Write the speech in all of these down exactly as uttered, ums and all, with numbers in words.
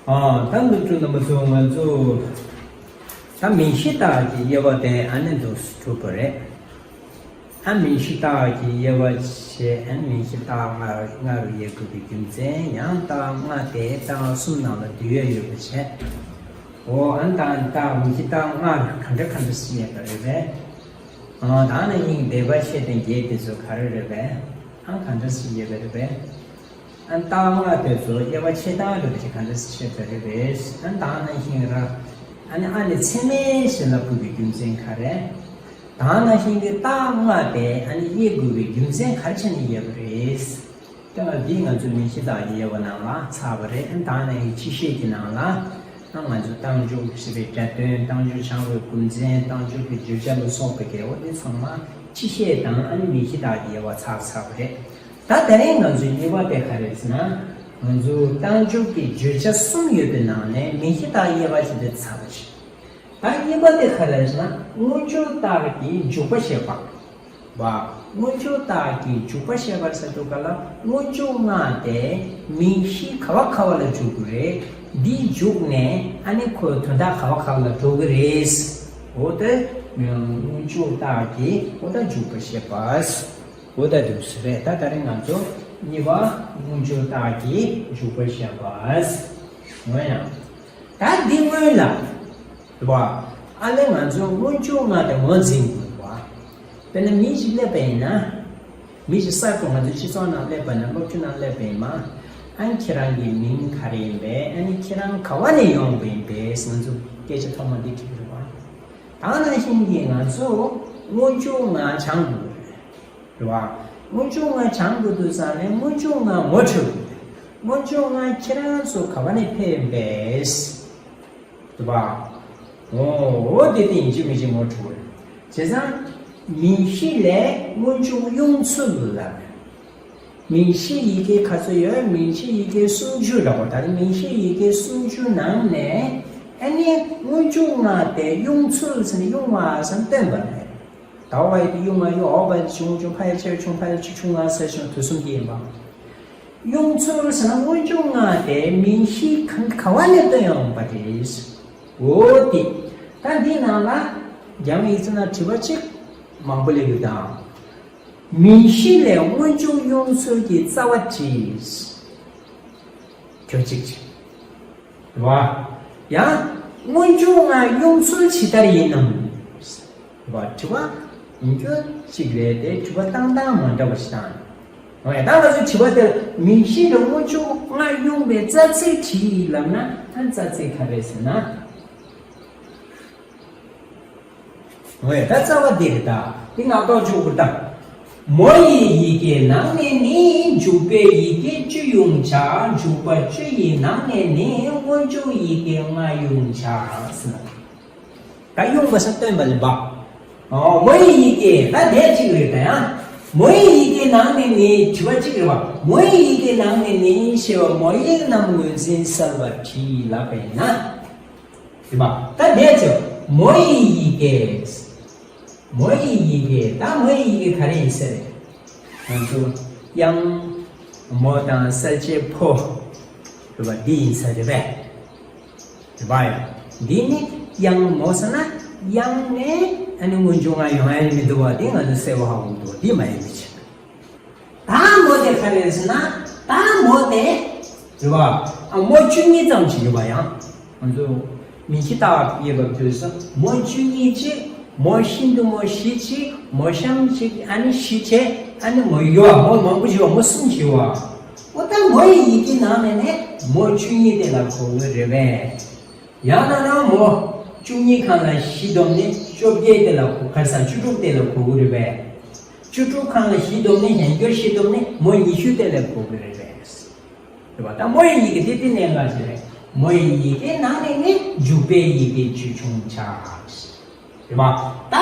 ཨ། ད་འདི་ཚོ་རྣམ་པ་ཚོ་ང་ཚོ་ད་མིང་གཞི་རྟགས་ཀྱི་དབྱེ་བ་དེ་ཨ་ནི་འདུག་གྲུབ་པ་རེད། ཨ། མིང་གཞི་རྟགས་ཀྱི་དབྱེ་བ་བྱས། ཨ། མིང་གཞི་རྟགས་ལྔ་ལྔ་རུ་དབྱེ་དགོས་པའི་རྒྱུ་མཚན། ཡང་རྟགས་ལྔ་དེ་རྟགས་གསུམ་ནང་ལ་འདུས་ཡས་ཡོད་པ་བྱས། འོ། ཨ། རྟགས་རྟགས་མིང་གཞི་རྟགས་ལྔ་ག་འདྲ་ག་འདྲ་ཞིག་ཡོད་པ་རེད་པས། ཨ། ད་ནི་སྙིང་འདོད་པ་ཆེ་དང་རྒྱས་དེ་ཚོ་ག་རེ་རེད་པས། ཨ། ག་འདྲ་ཞིག་ཡོད་པ་རེད་པས། ཨ། རྟགས་ལྔ་དེ་ཚོ་དབྱེ་བ་ཕྱེ་སྟངས་རེད་པ་ཞིག་ག་འདྲ་ཞིག་ཕྱེ་པ་རེད་པས། ཨ། ད་ནི་སྙིང་ར། ཨ་ནི་ཨ་ནི་ཚད་མའི་གཞི་ལ་བཀོད་པའི་རྒྱུ་མཚན་ག་རེ། ད་ནི་སྙིང་གི་རྟགས་ལྔ་དེ་ཨ་ནི་དབྱེ་དགོས་པའི་རྒྱུ་མཚན་ག་རེ་བྱས་ནས་ཡོད་པ་རེད། ད་འདི་ང་ཚོ་མིང་གཞི་རྟགས་ཀྱི་དབྱེ་བ་ནང་ལ་ཚར་བ་རེད། ད་ནི་སྤྱི་བཤད་ཀྱི་ནང་ལ། ཨ། ང་ཚོ་རྟགས་འཇུག་ཞེས་པའི་སྒྲ་དོན། རྟགས་འཇུག་བྱ་བའི་རྒྱུ་མཚན། རྟགས་འཇུག་གི་བརྗོད་བྱ་ལ་སོགས་པའི་དབྱེ་བ་འདི་ཚང་མ་སྤྱི་བཤད་དང་ཨ་ནི་མིང་གཞི་རྟགས་ཀྱི་དབྱེ་བ་ཚར་ཚར་བ་རེད། ད་དེ་རིང་ང་ཚོའི་གཉིས་པ་དེ་ག་རེ་ཟེར་ན། ང་ཚོ་རྟགས་འཇུག་གི་བརྗོད་བྱ་གསུམ་ཡོད་པའི་ནང་ནས་མིང་གཞི་རྟགས་དབྱེ་བ་ཕྱེ་དེ་ཚར་བ་རེད། ད་གཉིས་པ་དེ་ག་རེ་ཟེར་ན། སྔོན་འཇུག་རྟགས་ཀྱི་འཇུག་པ་བཤད་པ། བ། སྔོན་འཇུག་རྟགས་ཀྱི་འཇུག་པ་བཤད་པ་ཟེར་དུས་ག་ལ། སྔོན་འཇུག་ལྔ་དེ་མིང་གཞི་ག་བ་ག་བ་ལ་འཇུག་གི་རེད། འདི་འཇུག་ནས་ཨ་ནི་ཁོའི་དོན་དག་ག་བ་ག་བ་ལ་འགྲོ་གི་རེད། འོ་དེ། སྔོན་འཇུག་རྟགས་ཀྱི་འོ་ད་འཇུག་པ་བཤད་པ། འོ་ད་འདུག་སེ་རེད། ད་དེ་རིང་ང་ཚོ་གཉིས་པ་སྔོན་འཇུག་རྟགས་ཀྱི་འཇུག་པ་བཤད་པ། འོ་ཡ། ད་འདི་སྔོན་ལ། རེད་པ། ཨ་ལས་ང་ཚོ་སྔོན་འཇུག་ལྔ་དེ་ངོས་འཛིན་དགོས་པ། དཔེར་ན་མི་ཞིག་སླེབས་པ་ཡིན་ན། མི་ཞིག་གསར་དུ་ང་ཚོའི་སྤྱི་ཚོགས་ནང་སླེབས་པ་ན། སློབ་གྲྭ་ནང་སླེབས་པ་ཡིན་ན། ཨ་ནི་ཁྱེད་རང་གི་མིང་ག་རེ་ཡིན་པས། ཨ་ནི་ཁྱེད་རང་ག་བ་ནས་ཡོང་བ་ཡིན་པས། ང་ཚོ་སྐད་ཆ་ཐོག་མ་འདི་དྲིས་ཀྱི་རེད་པ། ད་ནང་བཞིན་གྱི་ང་ཚོ་སྔོན་འཇུག་ལྔ་སྦྱང་དགོས་རེད། རེད་པ། སྔོན་འཇུག་ལྔ་སྦྱང་དགོས་དུས་ཙང་ནས་སྔོན་འཇུག་ལྔ་ངོ་འཕྲོད་དགོས་རེད། སྔོན་འཇུག་ལྔ་ཁྱེད་རང་ཚོ་ག་བ་ནས་ཕེབས་པས། རེད་པ། འོ་འོ་དེ་དེ་ཡིན་གཅིག་མིན་གཅིག་ངོ་འཕྲོད་དགོས་རེད། བྱས་ཙང་མིང་གཞི་ལས་སྔོན་འཇུག་དབྱུང་ཚུལ་ལ། མིང་གཞི་ཡི་གེ་ག་ཚོད་ཡོད། མིང་གཞི་ཡི་གེ་སུམ་ཅུ་འདྲ་པོ། ད་ནི་མིང་གཞི་ཡི་གེ་སུམ་ཅུ་ནང་ནས་ཨ་ནི་སྔོན་འཇུག་ལྔ་དེ་དབྱུང་ཚུལ་ཟེར་ནས་དབྱུང་བ་ཟེར་ནས་སྟོན་པ་རེད། ད་འོག་པ་ཡི་དེ་དབྱུང་ལྔ་ཡོད། འོག་པ་ཡི་དེ་ཆུང་ཆུང་། ཕ་ཡི་ཆེ་ཆུང་། ཕ་ཡི་ཆེ་ཆུང་ལྔ་ཟེར་བྱུང་དུས་གསུམ་གྱི་ཡིན་པ། དབྱུང་ཚུལ་ཟེར་ན་སྔོན་འཇུག་ལྔ་དེ་མིང་གཞི་ག་ག་བ་ནས་བཏོན་ཡོང་པ་རེད། འོ་དེ། ད་འདི་ནང་ལ་རྒྱ་མི་ཡིག་ཚང་ན་དྲི་བ་གཅིག་མང་པོ་སླེབས་ཡོད་དང་། མིང་གཞི་ལས་སྔོན་འཇུག་དབྱུང་ཚུལ་གྱི་རྩ་བ་དྲིས། དྲི་བ་གཅིག་བྱས། རེད་པ། ཡང་སྔོན་འཇུག་ལྔ་དབྱུང་ཚུལ་ཇི་ལྟར་ཡིན་ནམ། རེད་པ། དྲི་བ་ཡིན་རྒྱུ་གཅིག་རེད་དེ། དྲི་བ་བཏང་སྟངས་མ་འདྲ་བ་ཞིག་བཏང་། འོ་ཡ། ད་ང་ཚོའི་དྲི་བ་དེར་མིང་གཞི་ལ་སྔོན་འཇུག་ལྔ་དབྱུང་བའི་རྩ་ཚིག་བྲིས་ལབ་ན། ཨ། རྩ་ཚིག་ག་རེ་ཟེར་ན། འོ་ཡ། ད་རྩ་བ་འདི་རེད་ད། འདི་ངག་ཐོག་འཇུག་དགོས་ད། མོ་ཡི་ཡི་གེ་ནང་ནས་ནི། འཇུག་པའི་ཡི་གེ་བཅུ་དབྱུང་བྱ། འཇུག་པ་བཅུ་ཡི་ནང་ནས་ནི། སྔོན་འཇུག་ཡི་གེ་ལྔ་དབྱུང་བྱ་ཟེར། ད་དབྱུང་བ་ཟེར་སྟོན་པ་ལེན་པ། འོ། མོ་ཡི་ཡི་གེ་ད་དེ་གཅིག་རེད་ད། ཡང་མོ་ཡི་ཡི་གེ་ནང་ནས་ནི་དྲི་བ་གཅིག་རེད་པ། མོ་ཡི་ཡི་གེ་ནང་ནས་ནི་ཞེས་པ། མོ་ཡིག་རྣམས་ངོས་འཛིན་གསལ་བར་བྲིས་ལབ་པ་ཡིན་ན། རེད་པ། ད་དེ་ཚོ་མོ་ཡི་ཡི་གེ། མོ་ཡི་ཡི་གེ། ད་མོ་ཡི་ཡི་གེ་ག་རེ་ཡིན་ཟེར་རེད། ང་ཚོ་དབྱངས་མོ་དང་གསལ་བྱེད་ཕོ། རེད་པ། འདི་ཡིན་ས་རེད་པས། རེད་པ། ཡང་འདི་ནི་དབྱངས་མོ་ཟེར་ན་དབྱངས་ནས་ཨ་ནི་སྔོན་འཇུག་ལྔ་ཡོང་ཡ་མི་འདུག་པ། འདི་ང་ཚོ་གསལ་པོ་ཧ་གོ་འདུག་འདི་མ་ཡིན་པ་བྱས། ད་མོ་དེ་ག་རེ་ཟེར་ན། ད་མོ་དེ། རེད་པ། ཨ། མོ་བཅུ་གཉིས་ཙམ་ཞིག་ཡོད་པ། ཡང་ང་ཚོ་མིང་གཞི་རྟགས་དབྱེ་བ་དུས་སུ་མོ་བཅུ་གཉིས་གཅིག་མོ་ཤིན་ཏུ་མོ་བཞི་གཅིག་མོ་གཤམ་གཅིག་ཨ་ནི་བཞི་བྱས། ཨ་ནི་མོ་ཡོད་པ། མོ་མང་པོ་ཞིག་ཡོད་པ། མོ་གསུམ་ཞིག་ཡོད་པ། འོ་ད་མོ་ཡི་ཡི་གེ་ནང་ནས་ནི་མོ་བཅུ་གཉིས་དེ་ལ་གོ་གི་རེད་པས། ཡང་ན་ན་མོ་བཅུ་གཉིས་སྒང་ལ་བཞི་བསྡོམས་ནས་བཅོ་བརྒྱད་དེ་ལ་གོ། ག་རེ་ཟེར། བཅུ་དྲུག་དེ་ལ་གོ་གི་རེད་པས། བཅུ་དྲུག་སྒང་ལ་བཞི་བསྡོམས་ནས། ཡང་བསྐྱར་བཞི་བསྡོམས་ནས་མོ་ཉི་ཤུ་དེ་ལ་གོ་གི་རེད་པས། རེད་པ། ད་མོ་ཡི་ཡི་གེ་དེ་དེ་གནད་འགག་ཅིག་རེད། མོ་ཡི་ཡི་གེ་ནང་ནས་ནི་འཇུག་པའི་ཡི་གེ་བཅུ་བྱུང་བྱ། རེད་པ། ད་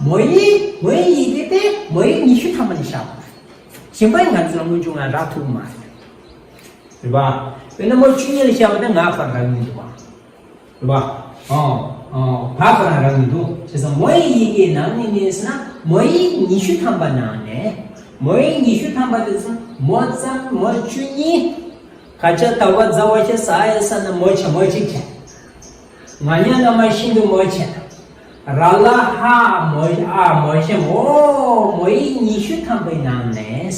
མོ་ཡི་མོ་ཡི་ཡི་གེ་དེ་མོ་ཡིག་ཉི་ཤུ་ཐམ་པ་ནས་བཞག་པ་རེད། གཞན་པ་ཡི་ང་ཚོ་ལ་སྔོན་འཇུག་ལྔ་རག་ཐུབ་ཀྱི་མ་རེད། རེད་པ། དཔེར་ན་མོ་བཅུ་གཉིས་ལ་བཞག་པ་དེ་ང་ཁོ་རང་རག་གི་མི་འདུག་པ། རེད་པ། ཨོ། ཨོ། ང་ཁོ་རང་རག་གི་མི་འདུག་བྱས་ཙང་མོ་ཡི་ཡི་གེ་ནང་ནས་ནི་ཟེར་ན་མོ་ཡིག་ཉི་ཤུ་ཐམ་པ་ནང་ནས། མོ་ཡིག་ཉི་ཤུ་ཐམ་པ་དེ་ཚོ་མོ་ཙམ་མོ་བཅུ་གཉིས། ག་ཅ་ད་བ་ཛ་བ་ཤ་ས་ཡ་ས་ན་མོ་ཆེ་མོ་ཅིག་ཆེ། ང་ཉ་ན་མ་ཤིན་ཏུ་མོ་ཆེ། ར་ལ་ཧ་མོ་ཨ་མོ་ཤ་མོ། མོ་ཡིག་ཉི་ཤུ་ཐམ་པའི་ནང་ནས།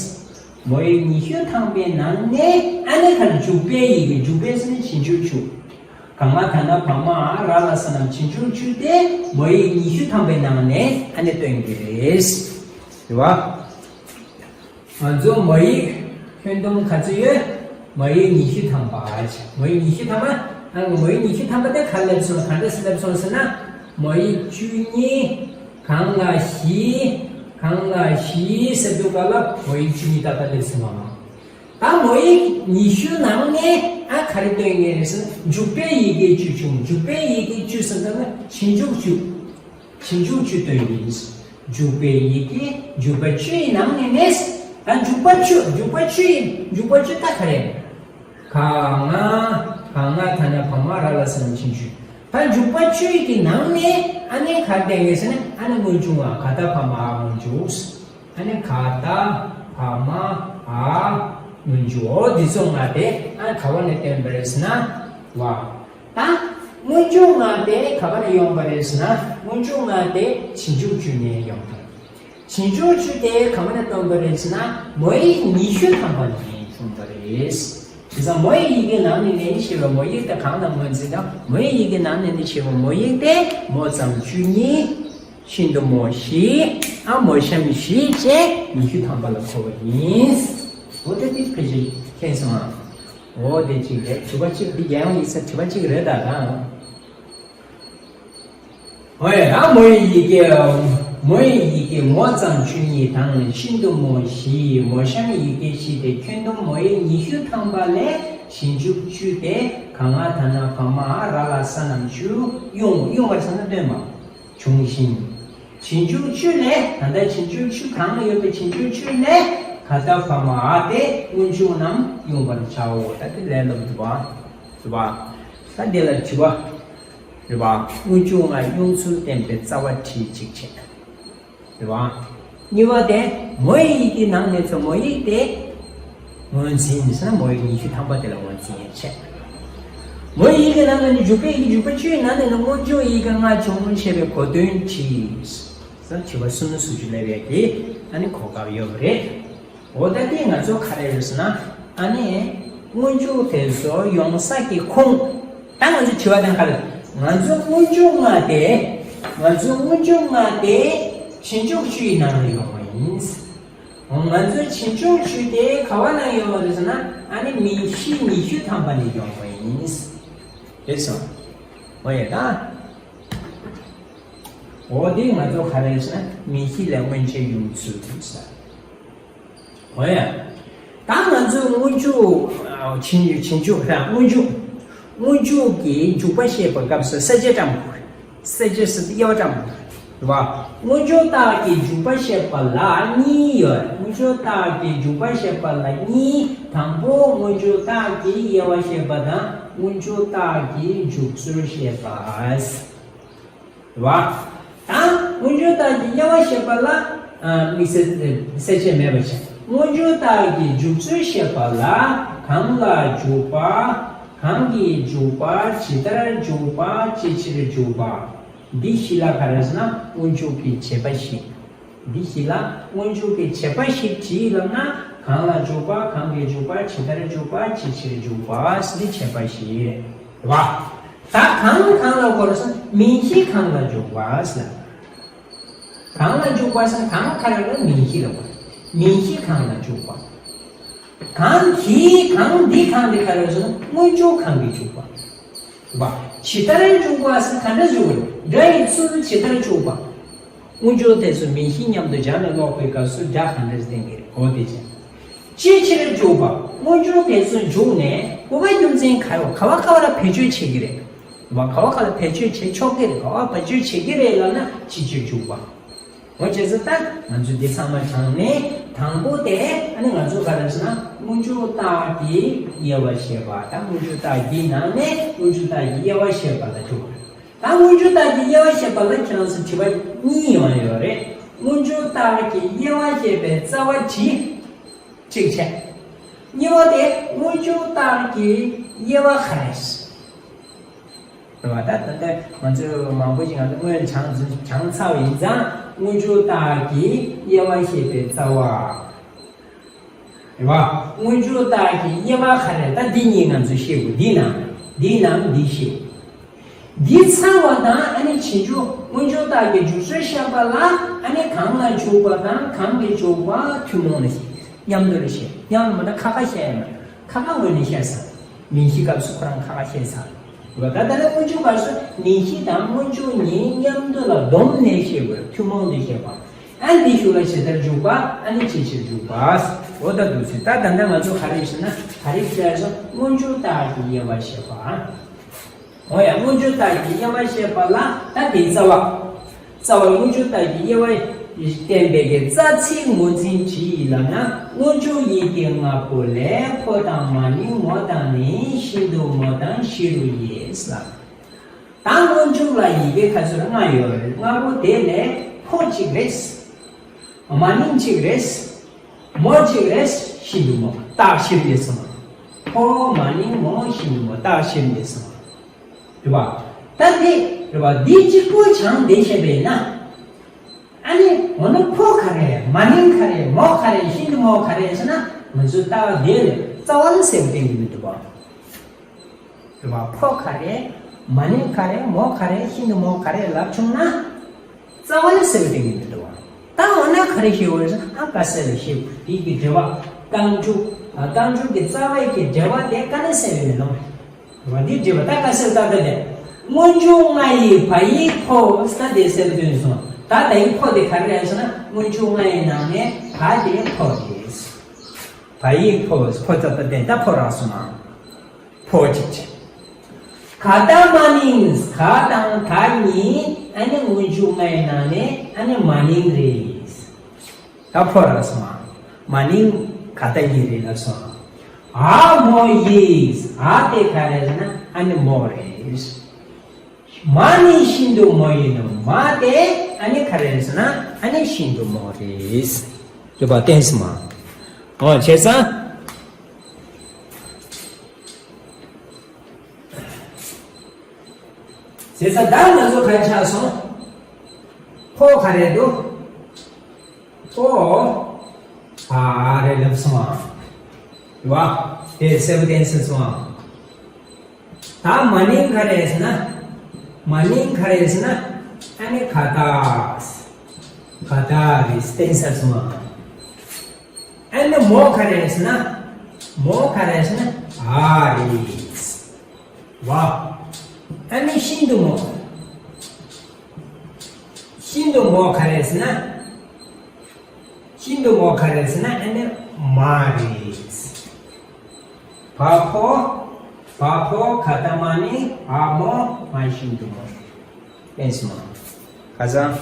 མོ་ཡིག་ཉི་ཤུ་ཐམ་པའི་ནང་ནས་ཨ་ནི་ག་འཇུག་པའི་ཡི་གེ། འཇུག་པའི་ཟེར་ན་རྗེས་འཇུག་ཅུ། ག་ང་ད་ན་བ་མ་འ་ར་ལ་ས་རྣམས་རྗེས་འཇུག་ཅུ་སྟེ་མོ་ཡིག་ཉི་ཤུ་ཐམ་པའི་ནང་ནས་ཨ་ནི་སྟོན་གྱི་རེད། རེད་བ། ང་ཚོ་མོ་ཡིག་ཁྱོན་བསྡོམས་ག་ཚོད་ཡོད། མོ་ཡིག་ཉི་ཤུ་ཐམ་པ། མོ་ཡིག་ཉི་ཤུ་ཐམ་པ། ཨ་མོ་ཡིག་ཉི་ཤུ་ཐམ་པ་དེ་ག་སླེབས་སོང་། ག་འདྲས་སླེབས་སོང་ཟེར་ན། མོ་ཡིག་བཅུ་གཉིས། གང་ལ་བཞི། གང་ལ་བཞི་ཟེར་དུས་ག་ལ་མོ་ཡིག་བཅུ་གཉིས་ཏག་ཏག་སླེབས་སོང་བ། ད་མོ་ཡིག་ཉི་ཤུ་ནང་ནས་ཨ་ག་རེ་སྟོན་ངེས་རེད་ཟེར་ན། འཇུག་པའི་ཡི་གེ་བཅུ་བྱུང་། འཇུག་པའི་ཡི་གེ་བཅུ་ཟེར་ན་རྗེས་འཇུག་བཅུ། རྗེས་འཇུག་བཅུ་སྟོན་གྱི་ཡིན། འཇུག་པའི་ཡི་གེ་འཇུག་པ་བཅུའི་ནང་ནས་ནས། ད་འཇུག་པ་བཅུ། འཇུག་པ་བཅུ་ཡིན། འཇུག་པ་བཅུ་ད་ག་རེ། ག་ང་། ག་ང་ད་ན་བ་མ་ར་ལ་ས་རྣམས་རྗེས་འཇུག་ད་འཇུག་པ་བཅུ་ཡི་གི་ནང་ནས་ཨ་ནི་ག་རེ་སྟོན་ངེས་ཟེར་ན། ཨ་ནི་སྔོན་འཇུག་ང་ག་ད་བ་མ་འ་སྔོན་འཇུག་ཨ་ནི་ག་ད་བ་མ་འ་སྔོན་འཇུག་འོ་འདི་ཚོ་ལྔ་དེ་ཨ་ག་བ་ནས་བསྟན་པ་རེད་ཟེར་ན། བ། ད་སྔོན་འཇུག་ལྔ་དེ་ག་བ་ནས་ཡོང་པ་རེད་ཟེར་ན། སྔོན་འཇུག་ལྔ་དེ་རྗེས་འཇུག་བཅུ་ནས་ཡོང་པ་རེད། རྗེས་འཇུག་བཅུ་དེ་ག་བ་ནས་བཏོན་པ་རེད་ཟེར་ན། མོ་ཡིག་ཉི་ཤུ་ཐམ་པ་ནས་བྱུང་བ་རེད། དེ་ཙང་མོ་ཡི་ཡི་གེ་ནང་ནས་ནས་ཞེས་པའི་མོ་ཡིག་དེ་གང་ལ་ངོས་འཛིན་དང་། མོ་ཡི་ཡི་གེ་ནང་ནས་ནས་ཞེས་པའི་མོ་ཡིག་དེ་མོ་ཙམ་བཅུ་གཉིས། ཤིན་ཏུ་མོ་བཞི། ཨ་མོ་གཤམ་བཞི་བཅས་ཉི་ཤུ་ཐམ་པ་ལ་གོ་བ་ཡིན། འོ་དེ་དེ་ཕལ་ཆེར་མཁྱེན་སོང་ཨ། འོ་དེ་གཅིག་རེད། དྲི་བ་གཅིག་འདི་རྒྱལ་ཡོངས་ཡིག་ཚད་དྲི་བ་གཅིག་རེད་ད་ལ། འོ་ཡ། ཨ་མོ་ཡི་ཡི་གེ། མོ་ཡི་ཡི་གེ་མོ་ཙམ་བཅུ་གཉིས་དང་། ཤིན་ཏུ་མོ་བཞི། མོ་གཤམ་ཡི་གེ་བཞི་སྟེ། ཁྱོན་བསྡོམས་མོ་ཡིག་ཉི་ཤུ་ཐམ་པ་ལས་རྗེས་འཇུག་བཅུ་སྟེ། ག་ང་ད་ན་བ་མ་འ་ར་ལ་ས་རྣམས་བཅུ། དབྱུང་། དབྱུང་བར་བྱ་ན་བཏོན་པ། བྱུང་ཞིང་། རྗེས་འཇུག་བཅུ་ལས། ད་ལྟ་རྗེས་འཇུག་བཅུ་གང་ལ་ཡོད་པའི་རྗེས་འཇུག་བཅུ་ལས་ག་ད་བ་མ་འ་སྟེ་སྔོན་འཇུག་རྣམས་དབྱུང་བར་བྱའོ། ད་དེ་ལས་ལབ་འདུག་པ། རེད་པ། ད་དེ་ལ་དྲི་བ། རེད་པ། སྔོན་འཇུག་ལྔ་དབྱུང་ཚུལ་བསྟན་པའི་རྩ་བ་བྲིས་གཅིག་བྱས། རེད་པ། གཉིས་པ་དེ་མོ་ཡི་ཡི་གེ་ནང་ནས་ཚོ་མོ་ཡིག་དེ་ངོས་འཛིན་ཟེར་ན། མོ་ཡིག་ཉི་ཤུ་ཐམ་པ་དེ་ལ་ངོས་འཛིན་ཡས་བྱས། མོ་ཡི་ཡི་གེ་ནང་ནས་ནི་འཇུག་པའི་ཡི་གེ་འཇུག་པ་བཅུའི་ནང་ནས་ནི་སྔོན་འཇུག་ཡི་གེ་ལྔ་བྱུང་ཞེས་པའི་གོ་དོན་བྲིས། ཟེར་དྲི་བ་སུམ་ཅུ་སོ་བཅུ་ལབ་ཡས་ཀྱི་ཨ་ནི་གོ་སྐབས་ཡོད་པ་རེད། འོ་ད་དེ་ང་ཚོ་ག་རེ་རེད་ཟེར་ན། ཨ་ནི་སྔོན་འཇུག་དེ་ཚོ་ཡོང་ས་ཀྱི་ཁུངས། ད་ང་ཚོ་དྲི་བ་དང་ག་རེ། ང་ཚོ་སྔོན་འཇུག་ལྔ་དེ། ང་ཚོ་སྔོན་འཇུག་ལྔ་དེ་རྗེས་འཇུག་བཅུའི་ནང་ལ་ཡོང་བ་ཡིན། འོ་ང་ཚོ་རྗེས་འཇུག་བཅུ་དེ་ག་བ་ནང་ཡོང་བ་རེད་ཟེར་ན། ཨ་ནི་མིང་གཞི་ཉི་ཤུ་ཐམ་པ་ནས་ཡོང་བ་ཡིན། རེད་སོང་། འོ་ཡ་ད། འོ་དེ་ང་ཚོ་ག་རེ་ཟེར་ན་མིང་གཞི་ལས་སྔོན་ཆད་དབྱུང་ཚུལ་ཟེར། འོ་ཡ། ད་ང་ཚོས་སྔོན་འཇུག་ཨ་རྗེས་རྗེས་འཇུག་ར། སྔོན་འཇུག་སྔོན་འཇུག་གི་འཇུག་པ་བཤད་པའི་སྐབས་སུ་ས་བཅད་བཀྲམ་དགོས། ས་བཅད་ཟེར་དུས་དབྱེ་བ་བཀྲམ་དགོས་རེད་པ། སྔོན་འཇུག་རྟགས་ཀྱི་འཇུག་པ་བཤད་པ་ལ་གཉིས་ཡོད། སྔོན་འཇུག་རྟགས་ཀྱི་འཇུག་པ་བཤད་པ་ལ་གཉིས། དང་པོ་སྔོན་འཇུག་རྟགས་ཀྱི་དབྱེ་བ་བཤད་པ་དང་། སྔོན་འཇུག་རྟགས་ཀྱི་འཇུག་ཚུལ་བཤད་པ། རེད་པ། ད་སྔོན་འཇུག་རྟགས་ཀྱི་དབྱེ་བ་བཤད་པ་ལ། ཨ་དམིགས་བསལ་གསལ་བྱེད་མེད་པ་བྱས། སྔོན་འཇུག་རྟགས་ཀྱི་འཇུག་ཚུལ་བཤད་པ་ལ། གང་ལ་འཇུག་པ། གང་གིས་འཇུག་པ། ཇི་ལྟར་འཇུག་པ། ཅི་ཕྱིར་འཇུག་པ། འདི་བཞི་ལ་ག་རེ་ཟེར་ན་སྔོན་འཇུག་གི་བྱེད་པ་བཞི། འདི་བཞི་ལ་སྔོན་འཇུག་གི་བྱེད་པ་བཞི་བྲིས་ལབ་ན། གང་ལ་འཇུག་པ། གང་གིས་འཇུག་པ། ཇི་ལྟར་འཇུག་པ། ཅི་ཕྱིར་འཇུག་པ། འདི་བྱེད་པ་བཞི་རེད་པ། ད་གང་གང་ལ་གོ་རེ་ཟེར་ན་མིང་གཞི་གང་ལ་འཇུག་པ་ཟེར། གང་ལ་འཇུག་པ་ཟེར་ན་གང་ག་རེ་ལ་མིང་གཞི་ལ་གོ། མིང་གཞི་གང་ལ་འཇུག་པ། གང་གིས་གང་འདི་གང་འདི་ག་རེ་ཟེར་ན་སྔོན་འཇུག་གང་གིས་འཇུག་པ། བ། ཇི་ལྟར་འཇུག་པ་ཟེར་ག་འདྲ་འཇུག་པ་རེད། སྒྲ་ཡི་ཚུལ་ཇི་ལྟར་འཇུག་པ། སྔོན་འཇུག་དེ་ཚོ་མིང་གཞི་མཉམ་དུ་སྦྱར་ནས་ཀློག་པའི་སྐབས་སུ་སྒྲ་གང་འདྲ་བསྟན་གྱི་རེད། འོ་དེ་བྱས། ཅི་ཕྱིར་འཇུག་པ། སྔོན་འཇུག་དེ་ཚོ་འཇུག་ནས་གོ་བའི་རྒྱུ་མཚན་ག་རེ། ག་བ་ག་བ་ལ་བེད་སྤྱོད་བྱེད་ཀྱི་རེད། བ། ག་བ་ག་ལ་བེད་སྤྱོད་བྱེད་ཆོག་གི་རེད། ག་བ་བེད་སྤྱོད་བྱེད་ཀྱི་རེད་ལབ་ན་ཅི་ཕྱིར་འཇུག་པ། འོ་བྱས་ཙང་ད་ང་ཚོས་འདི་ཚང་མ་སྦྱངས་ནས་དང་པོ་དེ་ཨ་ནི་ང་ཚོ་ག་རེ་ཟེར་ན་སྔོན་འཇུག་རྟགས་ཀྱི་དབྱེ་བ་བཤད་པ། ད་སྔོན་འཇུག་རྟགས་ཀྱི་ནང་ནས་སྔོན་འཇུག་རྟགས་ཀྱི་དབྱེ་བ་བཤད་པ་ལ་འཇུག་པ་རེད། ད་སྔོན་འཇུག་རྟགས་ཀྱི་དབྱེ་བ་བཤད་པ་ལ་ཁྱེད་རང་ཚོ་དྲི་བ་གཉིས་ཡོང་ཡོད་རེད། སྔོན་འཇུག་རྟགས་ཀྱི་དབྱེ་བ་བཤད་པའི་རྩ་བ་བྲིས། གཅིག་བྱས། གཉིས་པ་དེ་སྔོན་འཇུག་རྟགས་ཀྱི་དབྱེ་བ་ག་རེ་རེད། རེད་བ། ད་ད་ལྟ་ང་ཚོས་མང་པོ་ཞིག་ང་ཚོ་སྔོན་སྦྱངས་སྦྱངས་ཚར་བ་ཡིན་ཙང་སྔོན་འཇུག་རྟགས་ཀྱི་དབྱེ་བ་བཤད་པའི་རྩ་བ། རེད་བ། སྔོན་འཇུག་རྟགས་ཀྱི་དབྱེ་བ་ག་རེ། ད་འདི་གཉིས་ང་ཚོས་ཤེས་དགོས། འདི་ནང་འདི་ནང་འདི་ཤེས། འདི་ཚར་བ་དང་ཨ་ནི་ཕྱིས་འཇུག་སྔོན་འཇུག་རྟགས་ཀྱི་འཇུག་ཚུལ་བཤད་པ་ལ་ཨ་ནི་གང་ལ་འཇུག་པ་དང་གང་གིས་འཇུག་པ་ཐུན་མོང་ལ་བཤད། མཉམ་དུ་ལ་བཤད། མཉམ་དུ་མ་ན་ཁ་ཁ་བཤད་ཡ་མ་ན་ཁ་ཁ་ངོས་ནས་བཤད་ས། མིང་གཞི་སྐབས་སུ་ཁོ་རང་ཁ་ཁ་བཤད་ས། ད་ལྟ་ནི་སྔོན་འཇུག་སྐབས་སུ་མིང་གཞི་དང་སྔོན་འཇུག་གཉིས་མཉམ་དུ་ལ་བསྡོམས་ནས་བཤད་དགོས། ཐུན་མོང་དུ་བཤད་པ། ཨ་འདི་ཞུགས་ལ་ཇི་ལྟར་འཇུག་པ། ཨ་ནི་ཅིའི་ཕྱིར་འཇུག་པ། འོ་ད་འདུག་ཟེར། ད་ད་ལྟ་ང་ཚོ་ག་རེ་ཟེར་ན་ག་རེ་ཟེར་སོང་། སྔོན་འཇུག་རྟགས་ཀྱི་དབྱེ་བ་བཤད་པ། འོ་ཡ། སྔོན་འཇུག་རྟགས་ཀྱི་དབྱེ་བ་བཤད་པ་ལ་ད་དེའི་རྩ་བ། རྩ་བ་སྔོན་འཇུག་རྟགས་ཀྱི་དབྱེ་བ་བསྟན་པའི་གི་རྩ་ཚིག་ངོས་འཛིན་བྲིས་ལབ་ན། སྔོན་འཇུག་ཡི་གེ་ལྔ་པོ་ལས་ཕོ་དང་མ་ནིང་མོ་དང་ནི་ཤིན་ཏུ་མོ་དང་ཞི་རུ་ཡིས་ལབ། ད་སྔོན་འཇུག་ལ་ཡི་གེ་ག་ཚོད་ལྔ་ཡོད་རེད། ལྔ་པོ་དེ་ལས་ཕོ་གཅིག་རེད། མ་ནིང་གཅིག་རེད། མོ་གཅིག་རེད། ཤིན་ཏུ་མོ། རྟགས་ཞི་རུ་ཡིས་ཟེར་མ། ཕོ་མ་ནིང་མོ་ཤིན་ཏུ་མོ། རྟགས་ཞི་རུ་ཡིས་ཟེར་མ། རེད་བ། ད་འདི་རེད་བ། འདི་གཅིག་པོ་སྦྱངས་བསྡད་བྱས་པས་ན། ཨ་ནི་འོ་ན་ཕོ་ག་རེ། མ་ནིང་ག་རེ། མོ་ག་རེ། ཤིན་ཏུ་མོ་ག་རེ་ཟེར་ན་ང་ཚོས་རྟགས་འདི་ལས་རྩ་བ་ལ་གསལ་པོ་བསྟན་གྱི་མི་འདུག་བ། རེད་བ། ཕོ་ག་རེ། མ་ནིང་ག་རེ། མོ་ག་རེ། ཤིན་ཏུ་མོ་ག་རེ་ལབ་བྱུང་ན། རྩ་བ་ལ་གསལ་པོ་བསྟན་གྱི་མི་འདུག་བ། ད་འོ་ན་ག་རེ་ཞིག་འོས་ཟེར་ན། ཨ་ཀ་གསལ་ལ་ཞིག་འདི་གི་འབྲེལ་བ། རྟགས་འཇུག་ཨ་རྟགས་འཇུག་གི་རྩ་བའི་གི་འབྲེལ་བ་དེ་ཀ་ནས་གསལ་བའི་མི་ལོང་། རེད་བ། འདི་འབྲེལ་བ་ད་ཀ་གསལ་ད་ལྟ་དེ། སྔོན་འཇུག་ལྔ་ཡི་བ་ཡིག་ཕོ། ད་དེ་གསལ་པོ་སྟོན་སོང་། ད་ད་ཡིག་ཕོ་དེ་ག་རེ་རེད་ཟེར་ན། སྔོན་འཇུག་ལྔ་ཡི་ནང་ནས་བ་དེ་ཕོ་རེད། བ་ཡིག་ཕོ། ཕོ་ཙ་ད་དེ་ད་ཕོ་རག་སོང་ན། ཕོ་གཅིག་བྱས། ག་ད་མ་ནིང་། ག་དང་ད་གཉིས་ཨ་ནི་སྔོན་འཇུག་ལྔའི་ནང་ནས་ཨ་ནི་མ་ནིང་རེད། ད་ཕོ་རག་སོང་ང་། མ་ནིང་ག་ད་གཉིས་རེད་ལབ་སོང་ང་། འ་མོ་ཡིས། འ་དེ་ག་རེ་རེད་ན་ཨ་ནི་མོ་རེད། མ་ནི་ཤིན་ཏུ་མོ་ཡིན་ནོ། མ་དེ་ཨ་ནི་ག་རེ་རེད་ཟེར་ན་ཨ་ནི་ཤིན་ཏུ་མོ་རེད། རེད་པ། བསྟན་སོང་ང་། འོ་བྱས་ཙང་། བྱས་ཙང་ད་ང་ཚོ་ག་རེ་ཆགས་སོང་། ཕོ་ག་རེ་འདུག་ཕོ་བ་རེད་ལབ་སོང་ང་། རེད་བ། དེ་གསལ་པོ་བསྟན་ཟིན་སོང་ང་། ད་མ་ནིང་ག་རེ་ཟེར་ན། མ་ནིང་ག་རེ་ཟེར་ན། ཨ་ནི་ག་ད། ག་ད་རེད་བསྟན་ཟིན་སོང་ང་། ཨ་ནི་མོ་ག་རེ་ཟེར་ན། མོ་ག་རེ་ཟེར་ན་འ་རེད། བ། ཨ་ནི་ཤིན་ཏུ་མོ། ཤིན་ཏུ་མོ་ག་རེ་ཟེར་ན། ཤིན་ཏུ་མོ་ག་རེ་ཟེར་ན་ཨ་ནི་མ་རེད། བ་ཕོ། བ་ཕོ་ག་ད་མ་ནིང་འ་མོ་མ་ཤིན་ཏུ་མོ། ལེན་སོང་ང་། ཁ་སང་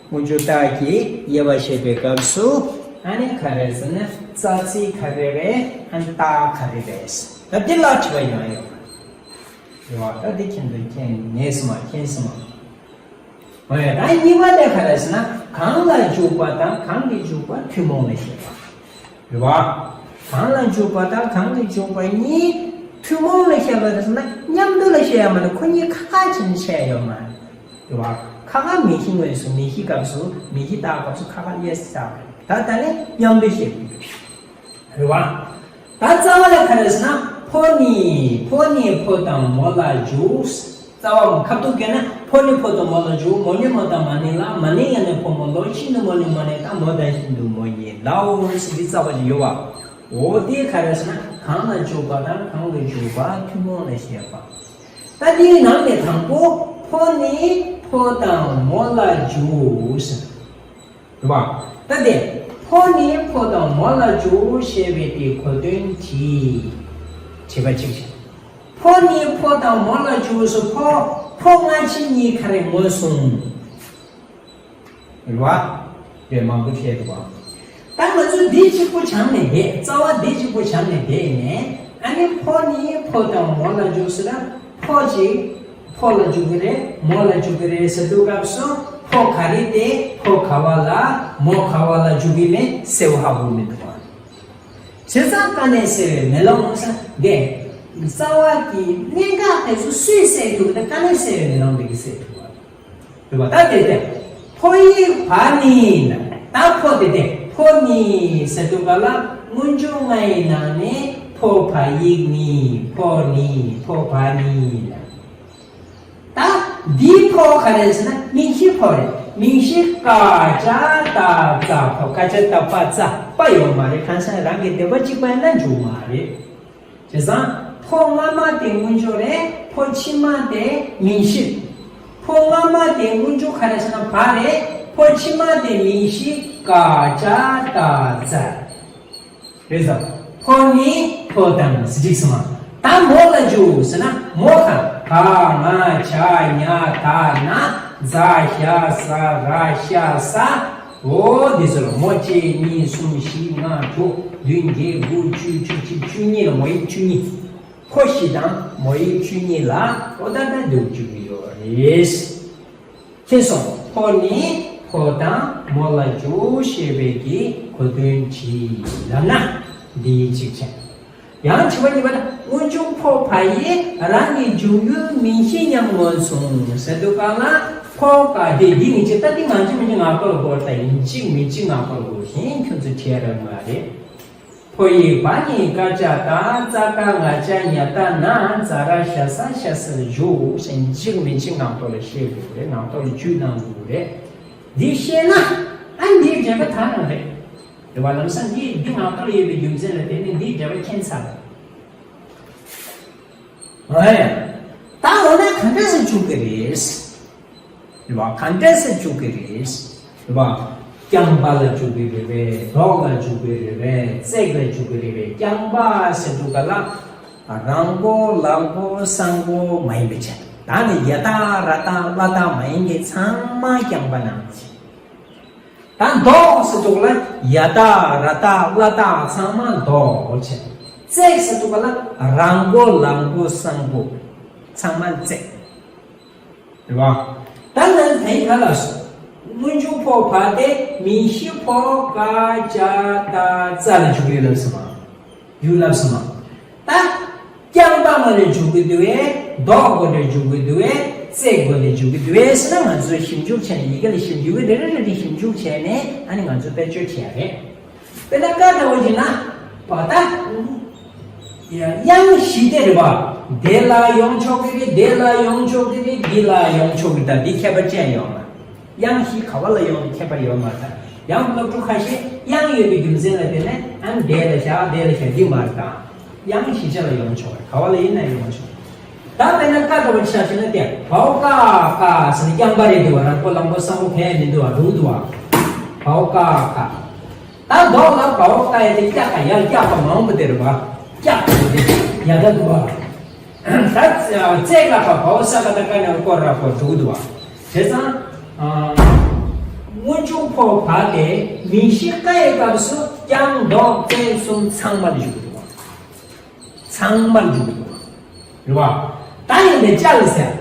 སྔོན་འཇུག་རྟགས་ཀྱི་དབྱེ་བ་བཤད་པའི་སྐབས་སུ་ཨ་ནི་ག་རེ་ཟེར་ན་རྩ་ཚིག་ག་རེ་རེད། ཨ་ནི་རྟགས་ག་རེ་རེད། ད་འདི་ལ་དྲི་བ་ཡོང་ཡོད་རེད་བ། ད་འདི་མཁྱེན་དུ་མཁྱེན་ངེས་སོང་ང་། མཁྱེན་སོང་ང་། འོ་ཡ། ད་གཉིས་པ་དེ་ག་རེ་ཟེར་ན། གང་ལ་འཇུག་པ་དང་གང་གིས་འཇུག་པ་ཐུན་མོང་ལ་བཤད་པ། རེད་བ། གང་ལ་འཇུག་པ་དང་གང་གིས་འཇུག་པ་གཉིས་ཐུན་མོང་ལ་བཤད་པ་རེད་ཟེར་ན་མཉམ་དུ་ལ་བཤད་ཡ་མ་གཏོགས་ཁོ་གཉིས་ཁ་ཁ་བྱས་ནས་བཤད་ཡོད་མ་རེད། རེད་བ། ཁ་ཁ་མིང་གཞི་དངོས་སུ་མིང་གཞི་སྐབས་སུ་མིང་གཞི་རྟགས་སྐབས་སུ་ཁ་ཁ་དབྱེ་བ་བྱས་པ་རེད། ད་ད་ལན་མཉམ་དུ་བཤད་དགོས་རེད་བ། ད་རྩ་བ་ལ་ག་རེ་ཟེར་ན། ཕོ་ནི་ཕོ་ནི་ཕོ་དང་མོ་ལ་འཇུག་རྩ་བ་ཁ་ཐུག་གན་ན་ཕོ་ནི་ཕོ་དང་མོ་ལ་འཇུག་མོ་ནི་མོ་དང་མ་ནིང་ལ། མ་ནིང་ཡང་ནི་ཕོ་མོ་ལོ། ཤིན་ཏུ་མོ་ནི་མོ་ནི་དང་མོ་དང་ཤིན་ཏུ་མོ་ཡིན་ལའོ་ཟེར་འདི་རྩ་བ་ཞིག་ཡོད་བ། འོ་དེ་ག་རེ་ཟེར་ན་གང་ལ་འཇུག་པ་དང་གང་ལ་འཇུག་པ་ཐུན་མོང་ལ་བཤད་པ། ད་དེའི་ནང་ནས་དང་པོ་ཕོ་ནི་ཕོ་དང་མོ་ལ་འཇུག་ཟེར། རེད་བ། ད་དེ་ཕོ་ནི་ཕོ་དང་མོ་ལ་འཇུག་ཞེས་པའི་དེའི་གོ་དོན་གྱིས་དྲི་བ་གཅིག་བྱས། ཕོ་ནི་ཕོ་དང་མོ་ལ་འཇུག་སོ། ཕོ་ཕོ་སྔ་ཕྱི་གཉིས་ག་རེ་ངོས་བཟུང་། རེད་བ། དེ་མང་པོ་བཤད་འདུག་བ། ད་ང་ཚོས་འདི་གཅིག་པུ་སྦྱངས་ནས་བསྡད། རྩ་བ་འདི་གཅིག་པུ་སྦྱངས་ནས་བསྡད་ནས་ཨ་ནི་ཕོ་ནི་ཕོ་དང་མོ་ལ་འཇུག་ཟེར་ན་ཕོ་གཅིག་ཕོ་ལ་འཇུག་གི་རེད། མོ་ལ་འཇུག་གི་རེད་ཟེར་དུས་སྐབས་སུ་ཕོ་ག་རེ་དེ་ཕོ་ག་བ་ལ་མོ་ག་བ་ལ་འཇུག་གི་མེད་གསལ་བོ་ཧ་གོ་མི་འདུག་བ། བྱས་ཙང་དཀའ་གནད་སེལ་བའི་མེ་ལོང་ཟེར་འདི། རྩ་བ་གི་གནད་འགག་དེ་ཚོ་སུས་སེལ་ཐུབ་ན་དཀའ་གནད་སེལ་བའི་མེ་ལོང་འདི་གིས་སེལ་ཐུབ་པ་རེད་པ། ད་དེ་དེ། ཕོ་ཡིག་བ་ནི་ན། ད་ཕོ་དེ་དེ་ཕོ་ནི་ཟེར་དུས་ག་ལ་སྔོན་འཇུག་ལྔ་ཡི་ནང་ནས་ཕོ་བ་ཡིག་ནི། ཕོ་ནི། ཕོ་བ་ནི་ན། ད་འདིའི་ཕོ་ག་རེ་ཟེར་ན་མིང་གཞི་ཕོ་རེད། མིང་གཞི་ཀ་ཅ་ཏ་ཙ་ཕོ། ཀ་ཅ་ཏ་པ་ཙ་པ་ཡོད་མ་རེད། གང་ཟེར་ན་རང་གི་སྡེ་པ་གཅིག་པ་ཡིན་ན་འཇུག་མ་རེད། བྱས་ཙང་ཕོ་སྔ་མ་དེ་སྔོན་འཇུག་རེད། ཕོ་ཕྱི་མ་དེ་མིང་གཞི། ཕོ་སྔ་མ་དེ་སྔོན་འཇུག་ག་རེ་ཟེར་ན་བ་རེད། ཕོ་ཕྱི་མ་དེ་མིང་གཞི་ཀ་ཅ་ཏ་ཙ། རེད་ཟེར། ཕོ་ནི་ཕོ་དང་ཟེར་གཅིག་སོང་ང་། ད་མོ་ལ་འཇུག་ཟེར་ན་མོ་ག་ག་ང་ཆ་ཉ་ད་ན་ཛ་ཞ་ཟ་ར་ཤ་ས། འོ་འདི་ཚོ་ལ་མོ་གཅིག་གཉིས་གསུམ་བཞི་ལྔ་དྲུག་བདུན་བརྒྱད་དགུ་བཅུ་བཅུ་གཅིག་བཅུ་གཉིས་ལ་མོ་ཡིག་བཅུ་གཉིས། ཕོ་བཞི་དང་མོ་ཡིག་བཅུ་གཉིས་ལ་འོ་ད་ལྟ་འདུག་བཅུག་གི་ཡོད་རེད། མཁྱེན་སོང་། ཕོ་ནི་ཕོ་དང་མོ་ལ་འཇུག་ཞེས་པའི་གི་གོ་དོན་གྱིས་ལབ་ན་འདིའི་གཅིག་བྱས། ཡང་དྲི་བ་གཉིས་པ་ལ་སྔོན་འཇུག་ཕོ་བ་ཡིས་རང་གི་འཇུག་ཡུལ་མིང་གཞི་མཉམ་མངོན་སུམ་ཟེར་དུས་གང་ལ་ཕོ་ག་དེ་འདི་མི་གཅིག་ད་འདི་ང་ཚོ་མི་གཅིག་ངག་པ་ལ་གོ་ད་ཡིན་གཅིག་མིན་གཅིག་ངག་པ་ལ་གོ་ཞེས་ཁྱོད་ཚོ་བྲིས་རག་མ་རེད། ཕོ་ཡིག་བ་ནི་ཀ་ཅ་ཏ་ཙ་ཀ་ང་ཅ་ཉ་ད་ན་ཛ་ར་ཤ་ས་ཤ་སར་བཞུགས་ཞེས་གཅིག་མིན་གཅིག་ངག་ཐོག་ལ་བཤད་དགོས་རེད། ངག་ཐོག་ལ་བཅུད་གནང་དགོས་རེད། འདི་ཤེས་ན་ཨ་འདིའི་འགྲེལ་པ་དག་རང་རེད། རེད་བ། ལམ་སང་འདི་འདི་ངག་ཐོག་ལ་ཡོད་པའི་རྒྱུ་མཚན་ལ་བརྟེན་ནས་འདིའི་འགྲེལ་པ་མཁྱེན་ཚར་རེད། ཨེ། ད་འོ་ན་ག་འདྲ་སེ་འཇུག་གི་རེད། རེད་བ། ག་འདྲ་སེ་འཇུག་གི་རེད། རེད་བ། རྐྱང་པ་ལ་འཇུག་གི་རེད་པས། ལྡོག་ལ་འཇུག་གི་རེད་པས། བརྩེགས་ལ་འཇུག་གི་རེད་པས། རྐྱང་པ་ཟེར་དུས་ག་ལ། རང་མགོ་ལག་མགོ་ས་མགོ་མ་ཡིན་པའི་ཆ། ད་ནི་ཡ་བཏགས་ར་བཏགས་བླ་བཏགས་མ་ཡིན་མཁན་ཚང་མ་རྐྱང་པ་ནང་བཞིན། ད་ལྡོག་ཟེར་དུས་ག་ལ་ཡ་བཏགས་ར་བཏགས་བླ་བཏགས་ཚང་མ་ལྡོག་བྱས། བརྩེགས་ཟེར་དུས་ག་ལ་རང་མགོ་ལག་མགོ་ས་མགོ་ཚང་མ་བརྩེགས། རེད་བ། ད་ནི་དེ་ག་ལ་སོང་། སྔོན་འཇུག་ཕོ་བ་དེ་མིང་གཞི་ཕོ་ཀ་ཅ་ཏ་ཙ་ལ་འཇུག་ཡོད་ལབ་སོང་ང་། ཡོད་ལབ་སོང་ང་། ད་རྐྱང་པ་མ་ལ་འཇུག་གི་འདུག་བས། ལྡོག་སྒོ་ལ་འཇུག་གི་འདུག་བས། བརྩེགས་སྒོ་ལ་འཇུག་གི་འདུག་བས་ཟེར་ན་ང་ཚོས་ཞིབ་འཇུག་བྱས་ནས་ཡི་གེ་ལ་ཞིབ་འཇུག་གི་རེ་རེ་རེ་རེ་ཞིབ་འཇུག་བྱས་ནས་ཨ་ནི་ང་ཚོས་བེད་སྤྱོད་བྱེད་ཡ་རེད། དཔེར་ན་ཀ་འདྲ་བོ་ཞིག་ན་བ་ད། དབྱངས་བཞི་དེ་རེད་བ། དེ་ལ་ཡོང་ཆོག་གི་རེད། དེ་ལ་ཡོང་ཆོག་གི་རེད། འདི་ལ་ཡོང་ཆོག་གི་རེད། ད་འདི་ཁྱད་པར་ཅན་ཡོང་ལ། དབྱངས་བཞི་ག་བ་ལ་ཡོང་གི་ཁྱད་པར་ཡོད་མ་རེད། ད་ཡང་སློབ་ཕྲུག་ཁ་ཤས་དབྱངས་ཡོད་པའི་རྒྱུ་མཚན་ལ་བརྟེན་ནས་ཨ་ནི་དེ་ལ་བཞག་དེ་ལ་བཞག་འདི་མ་རེད། ད་དབྱངས་བཞི་ཆ་ལ་ཡོང་ཆོག་ག་བ་ལ་ཡིན་ན་ཡོང་ཆོག་ད་དཔེར་ན་ཀ་འདྲ་བོ་ཆ་བཞག་ན་དེ་བའོ་ཀ་ཀ་ཟེར་ན་རྐྱང་པ་རེད་འདུག་བ། རང་མགོ་ལག་མགོ་ས་མགོ་གང་ཡང་མི་འདུག་བ། འགྲོ་གི་འདུག་བ། བའོ་ཀ་ཀ་ད་ལྡོག་ལ་བའོ་ཀ་ཡ་དེ་ཀྱ་ཀ་ཡར་ཀྱ་ཀ་མང་པོ་དེ་རེད་བ། ཀྱ་ཀ་དེ་ཡ་ད་འདུག་བ། ད་བརྩེགས་ལ་ཀ་བའོ་ས་ཀ་ད་ཀ་ནས་སྐོར་ར་སྐོར་འགྲོ་གི་འདུག་བ། བྱས་ཙང་། སྔོན་འཇུག་ཕོ་བ་དེ་མིང་གཞི་ཀ་ཡི་སྐབས་སུ་རྐྱང་ལྡོག་བརྩེགས་གསུམ་ཚང་མ་ལ་འཇུག་གི་འདུག་བ། ཚང་མར་འཇུག་གི་འདུག་བ། རེད་བ། ད་ཡིན་པའི་ཅ་ལ་ཟེར།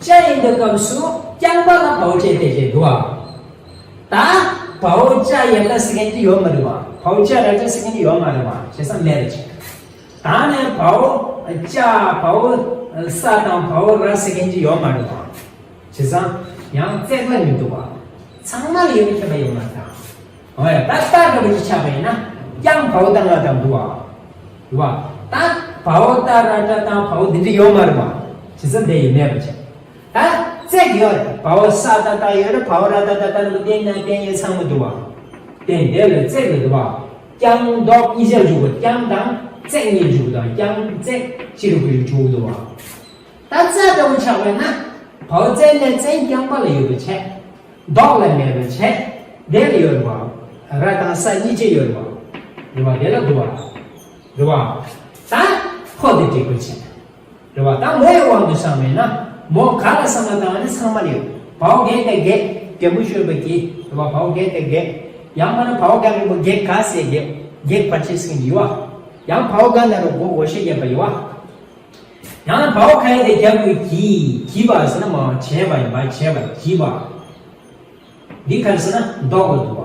ཅ་ཡིན་པའི་སྐབས་སུ་རྐྱང་པ་ལ་བའོ་ཅ་དེ་བྱས་འདུག་བ། ད་བའོ་ཅ་ཡ་ལ་ཟེར་མཁན་ཅིག་ཡོད་མ་རེད་བ། བའོ་ཅ་ར་ཅ་ཟེར་མཁན་ཅིག་ཡོད་མ་རེད་བ། བྱས་ཙང་མེད་པ་བྱས། ད་ནས་བའོ་ཅ་བའོ་ས་དང་བའོ་ར་ཟེར་མཁན་ཅིག་ཡོད་མ་རེད་བ། བྱས་ཙང་ཡང་བརྩེགས་ལ་མི་འདུག་བ། ཚང་མ་ལ་ཡོད་པའི་ཁྱད་པར་ཡོད་མ་རེད་ད། འོ་ཡ། ད་ཏ་འདྲ་པོ་ཅིག་ཆགས་པ་ཡིན་ན་རྐྱང་བའོ་ཏ་ང་དང་འདུག་བ། རེད་བ། ད་བའོ་ཏ་ར་ཏ་དང་བའོ་འདི་འདྲ་ཡོད་མ་རེད་བ། བྱས་ཙང་དེ་ཡོད་མེད་པ་བྱས། ད་བརྩེགས་ཡོད་རེད། བའོ་ས་ཏ་ཏ་ཡོད་རེད། བའོ་ར་ཏ་ཏ་ཏ་ལ་བརྟེན་ན་བརྟེན་ཡོད་ཚང་མ་འདུག་བ། བརྟེན་དེ་ལ་བརྩེགས་ལ་འདུག་བ། རྐྱང་ལྡོག་གཉིས་ཆར་འཇུག་པ། རྐྱང་དང་བརྩེགས་གཉིས་འཇུག་པ་དང་རྐྱང་བརྩེགས་སྤྱི་རུ་ཀུན་འཇུག་འདུག་བ། ད་ཙ་འདྲ་པོ་ཆགས་པ་ན་བའོ་བརྩེགས་ནས་བརྩེགས་རྐྱང་པ་ལ་ཡོད་པ་བྱས། ལྡོག་ལ་མེད་པ་བྱས། དེ་ལ་ཡོད་རེད་བ། ར་དང་ས་གཉིས་ཆ་ཡོད་རེད་བ། རེད་བ། དེ་ལ་འདུག་བ། རེད་བ། ད་ཕོ་དེ་འགྲིག་པ་བྱས། རེད་བ། ད་མོ་ཡི་དབང་དུ་བཏང་བས་ན་མོ་ག་ལ་བསམ་བློ་བཏང་བ་ནི་ཚང་མ་ལ་ཡོད། བའོ་གེ་དེ་གེ་གེ་མོ་ཤོད་པ་གི་རེད་བ། བའོ་གེ་དེ་གེ། ཡང་མིན་ན་བའོ་ག་མིན་པ་གེ་ག་ཟེར་གེ་གེ་བར་ཆད་ཟེར་གི་ཡོད་བ། ཡང་བའོ་ག་ན་རུ་གོ་གོ་ཤེས་རྒྱབ་པ་ཡོད་བ། ཡང་བའོ་ག་ཡ་དེ་རྒྱབ་དགོས་གྱིས། གྱིས་པ་ཟེར་ན་མ་བྱས་པ་ཡིན་པ། བྱས་པ་གྱིས་པ། འདི་ག་རེ་ཟེར་ན་ལྡོག་ལ་འདུག་བ།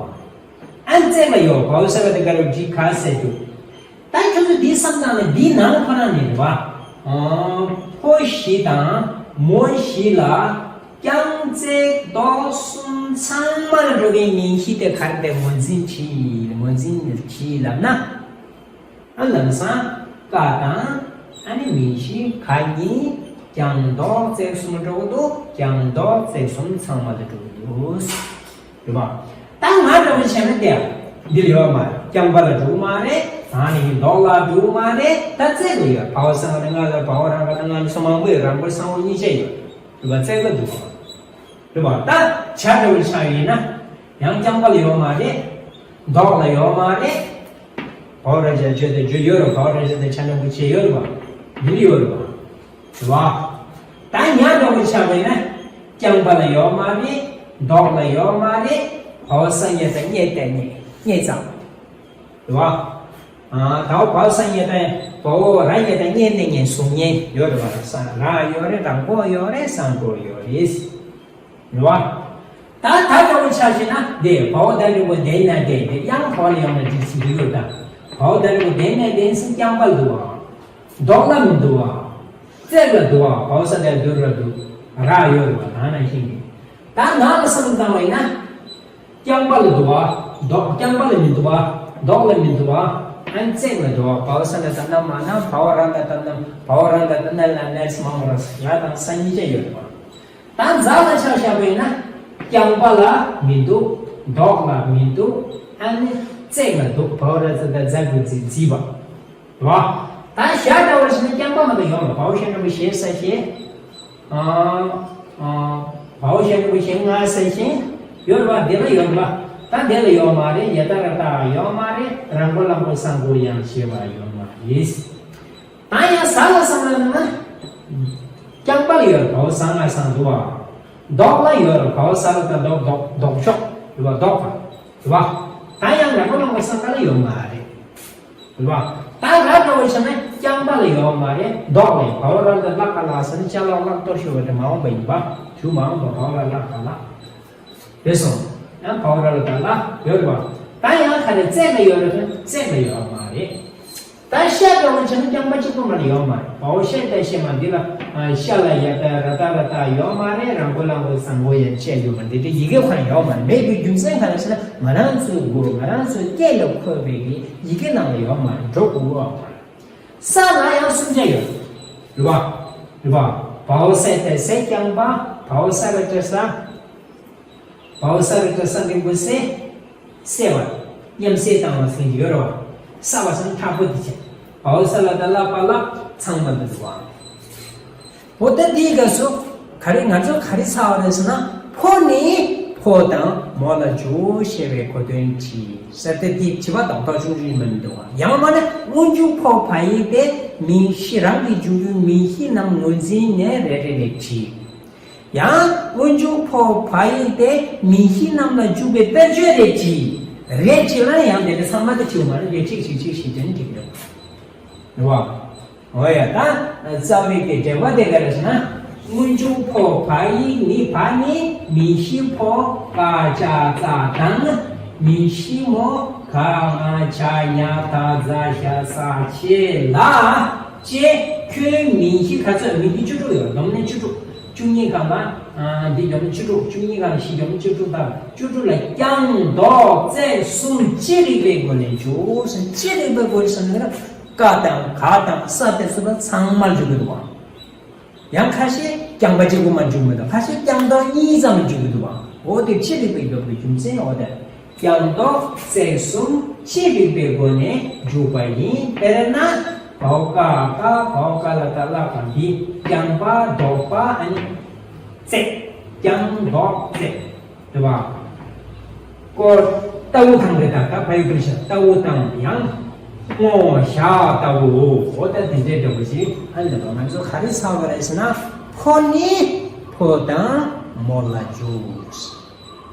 ཨ་ནི་བརྩེགས་ལ་ཡོད། བའོ་ས་ག་དེ་ག་རུ་འགྲིག་ག་ཟེར་དུས། ད་ཁྱོད་ཚོ་འདི་བསམ་བཏང་ནས་འདིའི་ནང་ཁོ་རང་ནས་རེད་བ། ཨ། ཕོ་བཞི་དང་མོ་བཞི་ལ་རྐྱང་བརྩེགས་ལྡོག་གསུམ་ཚང་མ་ལ་འགྲོ་མཁན་མིང་གཞི་དེ་ག་རེ་དེ་ངོས་འཛིན་བྱེད། ངོས་འཛིན་བྱེད་ལབ་ན། ཨ། ལམ་སང་ཀ་དང་ཨ་ནི་མིང་གཞི་ག་གཉིས་རྐྱང་ལྡོག་བརྩེགས་གསུམ་འགྲོ་གི་འདུག་རྐྱང་ལྡོག་བརྩེགས་གསུམ་ཚང་མ་ལ་འགྲོ་གི་འདུག་རེད་པ། ད་ང་འདྲ་བོ་བྱས་ན་དེ་འདི་ལ་ཡོད་མ་རེད། རྐྱང་པ་ལ་འགྲོ་གི་མ་རེད། ཨ་ནི་ལྡོག་ལ་འགྲོ་གི་མ་རེད། ད་བརྩེགས་ལ་ཡོད། བའོ་སང་ལ་ང་ལ་བའོ་རང་ག་ན་ང་ལ་སོ་མང་པོ་ཡོད། རང་པོ་སང་པོ་གཉིས་ཆ་ཡོད། རེད་པ། བརྩེགས་ལ་འདུག་རེད་པ། ད་བྱ་འདྲ་བོ་ཆགས་ཡིན་ན་ཡང་རྐྱང་པ་ལ་ཡོད་མ་རེད། ལྡོག་ལ་ཡོད་མ་རེད། བའོ་ར་བྱ་བརྗོད་དེ་བརྗོད་ཡོད་རེད། བའོ་ར་བྱ་དེ་ཆ་འདྲ་བོ་བྱས་ཡོད་རེད་པ། འདི་ལ་ཡོད་རེད་པ། རེད་པ། ད་ཉ་འདྲ་བོ་ཆགས་པ་ཡིན་ན་རྐྱང་པ་ལ་ཡོད་མ་རེད། ལྡོག་ལ་ཡོད་མ་རེད། བའོ་སང་ཉ་དང་སྙེ་དང་སྙེ། སྙེ་ཙམ། རེད་པ། ཨ། ད་བའོ་སང་ཉ་དང་བའོ་ར་ཉ་དང་སྙེ་ནི་སྙེ་གསུམ་སྙེ་ཡོད་རེད་པ། སང་ར་ཡོད་རེད། རང་པོ་ཡོད་རེད། སང་པོ་ཡོད་རེད། རེད་པ། ད་ད་འདྲ་བོ་ཆགས་ཤེ་ན་དེ་བའོ་ད་འདྲ་བོ་དེ་ན་དེ་དེ་ཡང་བའོ་ལ་ཡོད་ན་འགྲིག་ཟེར་གྱི་ཡོད། ད་བའོ་ད་འདྲ་བོ་དེ་ན་དེ་སུ་རྐྱང་པ་ལ་འདུག་པ། ལྡོག་ལ་མི་འདུག་པ། བརྩེགས་ལ་འདུག་པ། བའོ་སང་དེ་འདུག་ར་འདུག་ར་ཡོད་རེད་པ། ད་ན་ཤིང་གི། ད་ང་ལ་བསམ་བཏང་བ་ཡིན་ན། རྐྱང་པ་ལ་འདུག་པ། ལྡོག་རྐྱང་པ་ལ་མི་འདུག་པ། ལྡོག་ལ་མི་འདུག་པ། ཨ་ནི་བརྩེགས་ལ་འདུག་པ། བའོ་སང་ལ་ད་ན་མ་ན། བའོ་ར་ད་ད་ན། བའོ་ར་ད་ད་ན་ལ་ནས་མ་མོ་ར་ས་ང་དང་ས་གཉིས་ཆ་ཡོད་རེད་པ། ད་ཛ་ལ་ཆ་བཞག་པ་ཡིན་ན་རྐྱང་པ་ལ་མི་འདུག་ལྡོག་ལ་མི་འདུག་ཨ་ནི་བརྩེགས་ལ་འདུག་བའོ་ར་ཛ་ད་ཛ་གུ་ཛི་ཛི་པ། རེད་པ། ད་ཞ་འདྲ་བོ་ཞིག་ན་རྐྱང་པ་མ་གཏོགས་ཡོད་མ་རེད། བའོ་ཞ་འདྲ་བོ་ཞེ་ས་ཞེ། ཨ། ཨ། བའོ་ཞ་འདྲ་བོ་ཞེ་ང་ས་ཞེ། ཡོད་རེད་པ། འདི་ལ་ཡོད་རེད་པ། ད་འདི་ལ་ཡོད་མ་རེད། ཡ་ད་ར་ད་ཡོད་མ་རེད། རང་པོ་ལ་པོ་སང་པོ་ཡང་ཞེས་པ་ཡོད་མ་རེད། ད་ཡང་ཟ་ལ་སང་ལ་ན། རྐྱང་པ་ལ་ཡོད་རེད། བའོ་སང་ང་སང་འདུག་པ། ལྡོག་ལ་ཡོད་རེད། བའོ་ས་ལ་ད་ལྡོག་ལྡོག་ལྡོག་ཕྱོགས་རེད་པ། ལྡོག་པ། རེད་པ། ད་ཡང་རང་པོ་ལ་པོ་སང་ཀ་ལ་ཡོད་མ་རེད། རེད་པ། ད་ར་འདྲ་བོ་བྱས་ན་རྐྱང་པ་ལ་ཡོད་མ་རེད། ལྡོག་ལ་ཡོད། བའོ་ར་ད་ལ་ཀ་ལ་ས་ནི་ཅ་ལག་ལག་གཏོར་ཞུ་བ་དེ་མ་འོངས་པ་ཡིན་པ། ཞུ་མ་འོངས་པ། བའོ་ར་ལ་ཀ་ལ། རེད་སོང་། ཡང་བའོ་ར་ལ་ད་ལ་ཡོད་རེད་པ། ད་ཡང་ག་རེ་བརྩེགས་ལ་ཡོད་རེད། བརྩེགས་ལ་ཡོད་མ་རེད། ད་ཤ་འདྲ་བོ་བྱས་ན་རྐྱང་པ་གཅིག་པོ་མ་ལ་ཡོད་མ་རེད། བའོ་ཤ་ད་ཤ་མ་འདི་ལ་ཨ་ཤ་ལ་ཡ་ད་ར་ད་ར་ད་ཡོད་མ་རེད། རང་པོ་ལ་པོ་སང་པོ་ཡ་བཅས་ཡོད་མ་རེད། དེ་ཡི་གེ་ཁོ་རང་ཡོད་མ་རེད། མེད་པའི་རྒྱུ་མཚན་ག་རེ་ཟེར་ན་ང་རང་ཚོའི་མགོ་ང་རང་ཚོའི་སྐད་ལ་འཁོད་པའི་གི་ཡི་གེ་ནང་ལ་ཡོད་མ་རེད། འགྲོ་དགོས་ཡོད་མ་རེད། ས་ལ་ཡང་གསུམ་ཆ་ཡོད་རེད་པ། རེད་པ། བའོ་ས་ད་ས་རྐྱང་པ། བའོ་ས་ར་ད་ས། བའོ་ས་ར་ཏ་ས་འགྲེང་བུ་སེ། སེ་བ། མཉམ་བསྲེས་བཏང་བ་ཟེར་གྱི་ཡོད་རེད་པ། ས་བ་ཟེར་ན་མཐའ་པོ་དེ་བྱས། བའོ་ས་ལ་ཏ་ལ་པ་ལ་ཚང་མ་འདུག་པ། འོ་ད་འདིའི་སྐབས་སུ་ག་རེ་ང་ཚོ་ག་རེ་ཚར་བ་རེད་ཟེར་ན། ཕོ་ནི་ཕོ་དང་མོ་ལ་འཇུག་ཞེས་པའི་གོ་དོན་བྲིས་ཟེར་ཏེ། འདི་བྱིས་པ་རྡོག་རྡོག་ཆུང་ཆུང་མིན་འདུག་པ། ཡང་མིན་ན་སྔོན་འཇུག་ཕོ་བ་ཡིག་དེ་མིང་གཞི་རང་གི་འཇུག་ཡུལ་མིང་གཞི་རྣམས་ངོས་འཛིན་ནས་རེ་རེ་ལས་བྲིས། ཡང་སྔོན་འཇུག་ཕོ་བ་ཡིག་དེ་མིང་གཞི་རྣམས་ལ་འཇུག་པའི་དཔེར་བརྗོད་རེ་བྲིས། རེ་བྲིས་ལ་ཡང་དེ་འདྲ་ཚང་མ་དེ་བྲིས་པ་མ་རེད། རེ་གཅིག་གཅིག་གཅིག་གཅིག་དེ་ནི་འགྲིག་གི་རེད། རེད་པ། འོ་ཡ། ད་རྩ་བའི་གི་འགྲེལ་པ་དེ་ག་རེ་ཟེར་ན། སྔོན་འཇུག་ཕོ་བ་ཡིག་ནི། བ་ནི་མིང་གཞི་ཕོ། ཀ་ཅ་ཙ་དང་། མིང་གཞི་མོ། ག་ང་ཇ་ཉ་ད་ཛ་ཞ་ས་ཆེ་ལ། ཅེས་ཁྱོན་མིང་གཞི་ག་ཚོད། མིང་གཞི་བཅུ་དྲུག་ཡོད། སྡོམ་ལན་བཅུ་དྲུག་བཅུ་གཉིས་གང་ལ། ཨ། འདི་སྡོམ་ལན་བཅུ་དྲུག་བཅུ་གཉིས་གང་ལ་བཞི། སྡོམ་ལན་བཅུ་དྲུག་དང་བཅུ་དྲུག་ལ་རྐྱང་ལྡོག་བརྩེགས་གསུམ་ཅི་རིགས་པའི་སྒོ་ནས་འཇུག་ཟེར། ཅི་རིགས་པའི་སྒོ་ནས་ཟེར་ན། ཀ་དང་ག་དང་ས་དེ་ཚོ་ལ་ཚང་མར་འཇུག་གི་འདུག་པ། ཡང་ཁ་ཤས་རྐྱང་པ་གཅིག་པོ་མར་འཇུག་མི་འདུག་ཁ་ཤས་རྐྱང་ལྡོག་གཉིས་ཙམ་འཇུག་གི་འདུག་པ། འོ་དེ་ཅི་རིགས་པའི་སྒོ་ནས་འཇུག་ཟེར། འོ་དེ། རྐྱང་ལྡོག་བརྩེགས་གསུམ་ཅི་རིགས་པའི་སྒོ་ནས་འཇུག་པ་ཡིན། དཔེར་ན། བའོ་ཀ་ཀ། བའོ་ཀ་ལ་ཏ་ལ་ཀ། འདི་རྐྱང་པ་ལྡོག་པ་ཨ་ནི་བརྩེགས། རྐྱང་ལྡོག་བརྩེགས། རེད་པ། སྐོར་ཏ་བུ་དང་རེད། ད་ད་ཕ་ཡུལ་པུ་རི་ཤ་ཏ་བུ་དང་ཡང་སྔོ་ཞ་ལྟ་བུའོ། འོ་ད་དེ་འདྲའི་འདྲ་བོ་ཞིག་ཨ་ལ་ང་ཚོ་ག་རེ་ཚར་བ་རེད་ཟེར་ན། ཕོ་ནི་ཕོ་དང་མོ་ལ་འཇུག་